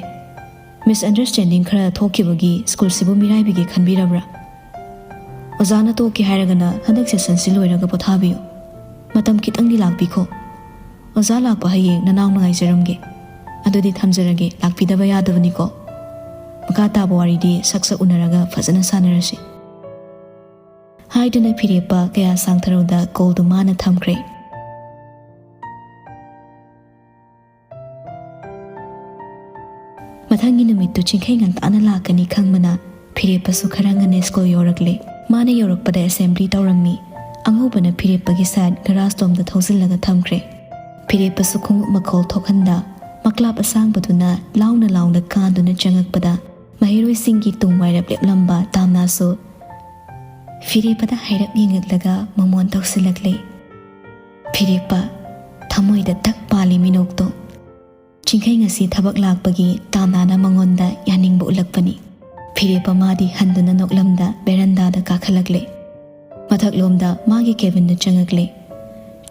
ꯃꯤꯁꯑꯟꯗꯔꯁ꯭ꯇꯦꯟꯗꯤꯡ ꯈꯔ ꯊꯣꯛꯈꯤꯕꯒꯤ ꯁ꯭ꯀꯨꯜꯁꯤꯕꯨ ꯃꯤꯔꯥꯏꯕꯤꯒꯦ ꯈꯟꯕꯤꯔꯕ꯭ꯔꯥ? ꯑꯣꯖꯥꯅ ꯇꯣꯛꯀꯦ ꯍꯥꯏꯔꯒꯅ ꯍꯟꯗꯛ ꯁꯦꯁꯟꯁꯤ ꯂꯣꯏꯔꯒ ꯄꯣꯊꯥꯕꯤꯌꯨ꯫ ꯃꯇꯝ ꯈꯤꯇꯪꯗꯤ ꯂꯥꯛꯄꯤꯈꯣ꯫ ꯑꯣꯖꯥ ꯂꯥꯛꯄ ꯍꯌꯦꯡ ꯅꯅꯥꯎꯅ ꯉꯥꯏꯖꯔꯝꯒꯦ꯫ ꯑꯗꯨꯗꯤ ꯊꯝꯖꯔꯒꯦ, ꯂꯥꯛꯄꯤꯗꯕ ꯌꯥꯗꯕꯅꯤꯀꯣ꯫ ꯃꯈꯥ ꯇꯥꯕ ꯋꯥꯔꯤꯗꯤ ꯁꯛ ꯁꯛ ꯎꯅꯔꯒ ꯐꯖꯅ ꯁꯥꯟꯅꯔꯁꯤ"꯫ ꯍꯥꯏꯗꯨꯅ ꯐꯤꯔꯦꯞꯄ ꯀꯌꯥ ꯁꯥꯡꯊꯔꯨꯗ ꯀꯣꯜꯗꯨ ꯃꯥꯅ ꯊꯝꯈ꯭ꯔꯦ꯫ ꯃꯊꯪꯒꯤ ꯅꯨꯃꯤꯠꯇꯨ ꯆꯤꯡꯈꯩ ꯉꯟꯇꯥꯅ ꯂꯥꯛꯀꯅꯤ ꯈꯪꯕꯅ ꯐꯤꯔꯦꯞꯄꯁꯨ ꯈꯔ ꯉꯟꯅ ꯁ꯭ꯀꯨꯜ ꯌꯧꯔꯛꯂꯦ꯫ ꯃꯥꯅ ꯌꯧꯔꯛꯄꯗ ꯑꯦꯁꯦꯝꯕ꯭ꯂꯤ ꯇꯧꯔꯝꯃꯤ꯫ ꯑꯉꯧꯕꯅ ꯐꯤꯔꯦꯞꯄꯒꯤ ꯁꯥꯏꯠ ꯒꯔꯥꯖ ꯇꯣꯝꯗ ꯊꯧꯖꯤꯜꯂꯒ ꯊꯝꯈ꯭ꯔꯦ꯫ ꯐꯤꯔꯦꯞꯄꯁꯨ ꯈꯣꯡꯎꯞ ꯃꯈꯣꯜ ꯊꯣꯛꯍꯟꯗ ꯃꯀ꯭ꯂꯥꯞ ꯑꯁꯥꯡꯕꯗꯨꯅ ꯂꯥꯎꯅ ꯂꯥꯎꯅ ꯀꯥꯗꯨꯅ ꯆꯪꯉꯛꯄꯗ ꯃꯍꯩꯔꯣꯏꯁꯤꯡꯒꯤ ꯇꯨꯡ ꯋꯥꯏꯔꯞ ꯂꯦꯞꯂꯝꯕ ꯇꯥꯝꯅꯥꯁꯨ ꯐꯤꯔꯦꯞꯄꯗ ꯍꯥꯏꯔꯞ ꯌꯦꯡꯉꯛꯂꯒ ꯃꯃꯣꯟ ꯇꯧꯁꯤꯜꯂꯛꯂꯦ꯫ ꯐꯤꯔꯦꯞꯄ ꯊꯃꯣꯏꯗ ꯇꯛ ꯄꯥꯜꯂꯤ ꯃꯤꯅꯣꯛꯇꯣ꯫ ꯆꯤꯡꯈꯩ ꯉꯁꯤ ꯊꯕꯛ ꯂꯥꯛꯄꯒꯤ ꯇꯥꯝꯅꯥꯅ ꯃꯉꯣꯟꯗ ꯌꯥꯅꯤꯡꯕ ꯎꯠꯂꯛꯄꯅꯤ꯫ ꯐꯤꯔꯦꯞꯄ ꯃꯥꯗꯤ ꯍꯟꯗꯨꯅ ꯅꯣꯛꯂꯝꯗ ꯕꯦꯔꯟꯗꯥꯗ ꯀꯥꯈꯠꯂꯛꯂꯦ꯫ ꯃꯊꯛꯂꯣꯝꯗ ꯃꯥꯒꯤ ꯀꯦꯕꯤꯟꯗ ꯆꯪꯉꯛꯂꯦ꯫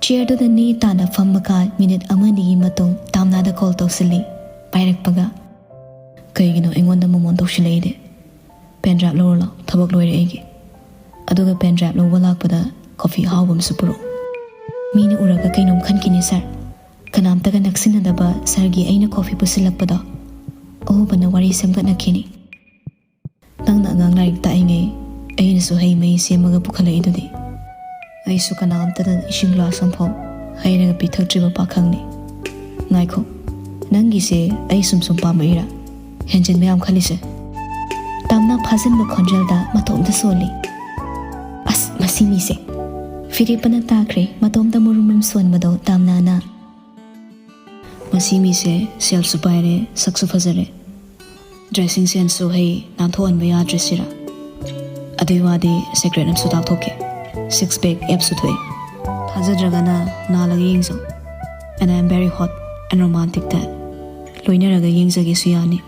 ꯆꯤꯌꯔꯗꯨꯗ ꯅꯦ ꯇꯥꯅ ꯐꯝꯃꯀꯥꯟ ꯃꯤꯅꯤꯠ ꯑꯃꯅꯤꯒꯤ ꯃꯇꯨꯡ ꯇꯥꯝꯅꯥꯗ ꯀꯣꯜ ꯇꯧꯁꯤꯜꯂꯤ꯫ ꯄꯥꯏꯔꯛꯄꯒ, "ꯀꯩꯒꯤꯅꯣ ꯑꯩꯉꯣꯟꯗ ꯃꯃꯣꯟ ꯇꯧꯁꯤꯜꯂꯛꯏꯗꯤ? ꯄꯦꯟ ꯗ꯭ꯔꯥꯏꯚ ꯂꯧꯔꯣ ꯂꯥꯎ, ꯊꯕꯛ ꯂꯣꯏꯔꯦ ꯑꯩꯒꯤ꯫ ꯑꯗꯨꯒ ꯄꯦꯟ ꯗ꯭ꯔꯥꯏꯚ ꯂꯧꯕ ꯂꯥꯛꯄꯗ ꯀꯣꯐꯤ ꯑꯍꯥꯎꯕ ꯑꯃꯁꯨ ꯄꯨꯔꯛꯑꯣ꯫ ꯃꯤꯅ ꯎꯔꯒ ꯀꯩꯅꯣꯝ ꯈꯟꯈꯤꯅꯤ ꯁꯥꯔ꯫ ꯀꯅꯥꯝꯇꯒ ꯅꯛꯁꯤꯟꯅꯗꯕ ꯁꯥꯔꯒꯤ ꯑꯩꯅ ꯀꯣꯐꯤ ꯄꯨꯁꯤꯜꯂꯛꯄꯗꯣ꯫ ꯑꯍꯨꯕꯅ ꯋꯥꯔꯤ ꯁꯦꯝꯒꯠꯅꯈꯤꯅꯤ꯫ ꯅꯪꯅ ꯑꯉꯥꯡ ꯂꯥꯏꯔꯤꯛ ꯇꯥꯛꯏꯉꯩ ꯑꯩꯅꯁꯨ ꯍꯩ ꯃꯍꯤ ꯁꯦꯝꯃꯒ ꯄꯨꯈꯠꯂꯛꯏꯗꯨꯗꯤ꯫ ꯑꯩꯁꯨ ꯀꯅꯥꯝꯇꯗ ꯏꯁꯤꯡ ꯒ꯭ꯂꯥꯁ ꯑꯃꯐꯥꯎ ꯍꯩꯔꯒ ꯄꯤꯊꯛꯇ꯭ꯔꯤꯕ ꯄꯥꯈꯪꯅꯤ꯫ ꯉꯥꯏꯈꯣ, ꯅꯪꯒꯤꯁꯦ ꯑꯩ ꯁꯨꯝ ꯁꯨꯝ ꯄꯥꯝꯃꯛꯏꯔꯥ? ꯍꯦꯟꯖꯤꯟꯕ ꯌꯥꯝ ꯈꯜꯂꯤꯁꯦ?" ꯇꯥꯝꯅꯥ ꯐꯥꯖꯤꯟꯕ ꯈꯣꯟꯖꯦꯜꯗ ꯃꯇꯣꯝꯇ ꯁꯣꯜꯂꯤ꯫ "ꯑꯁ, ꯃꯁꯤ ꯃꯤꯁꯦ!" ꯐꯤꯔꯦꯞꯄꯅ ꯇꯥꯈ꯭ꯔꯦ ꯃꯇꯣꯝꯇ ꯃꯨꯔꯨꯝ ꯃꯨꯔꯨꯝ ꯁꯣꯟꯕꯗꯣ ꯇꯥꯝꯅꯥꯅ꯫ "ꯃꯁꯤ ꯃꯤꯁꯦ ꯁꯦꯜꯁꯨ ꯄꯥꯏꯔꯦ, ꯁꯛꯁꯨ ꯐꯖꯔꯦ, ꯗ꯭ꯔꯦꯁꯤꯡ ꯁꯦꯟꯁꯁꯨ ꯍꯩ, ꯅꯥꯟꯊꯣꯛꯍꯟꯕ ꯌꯥꯗ꯭ꯔꯦ ꯁꯤꯔꯥ? ꯑꯗꯨꯏ ꯋꯥꯗꯤ ꯁꯦꯀ꯭ꯔꯦꯠ ꯑꯃꯁꯨ ꯇꯥꯛꯊꯣꯛꯀꯦ, ꯁꯤꯛꯁ ꯄꯦꯛ ꯑꯦꯞꯁꯨ ꯊꯣꯛꯑꯦ꯫ ꯊꯥꯖꯗ꯭ꯔꯒꯅ ꯅꯥꯜꯂꯒ ꯌꯦꯡꯖꯧ꯫ And I am very hot and romantic ꯇ ꯂꯣꯏꯅꯔꯒ ꯌꯦꯡꯖꯒꯦꯁꯨ ꯌꯥꯅꯤ꯫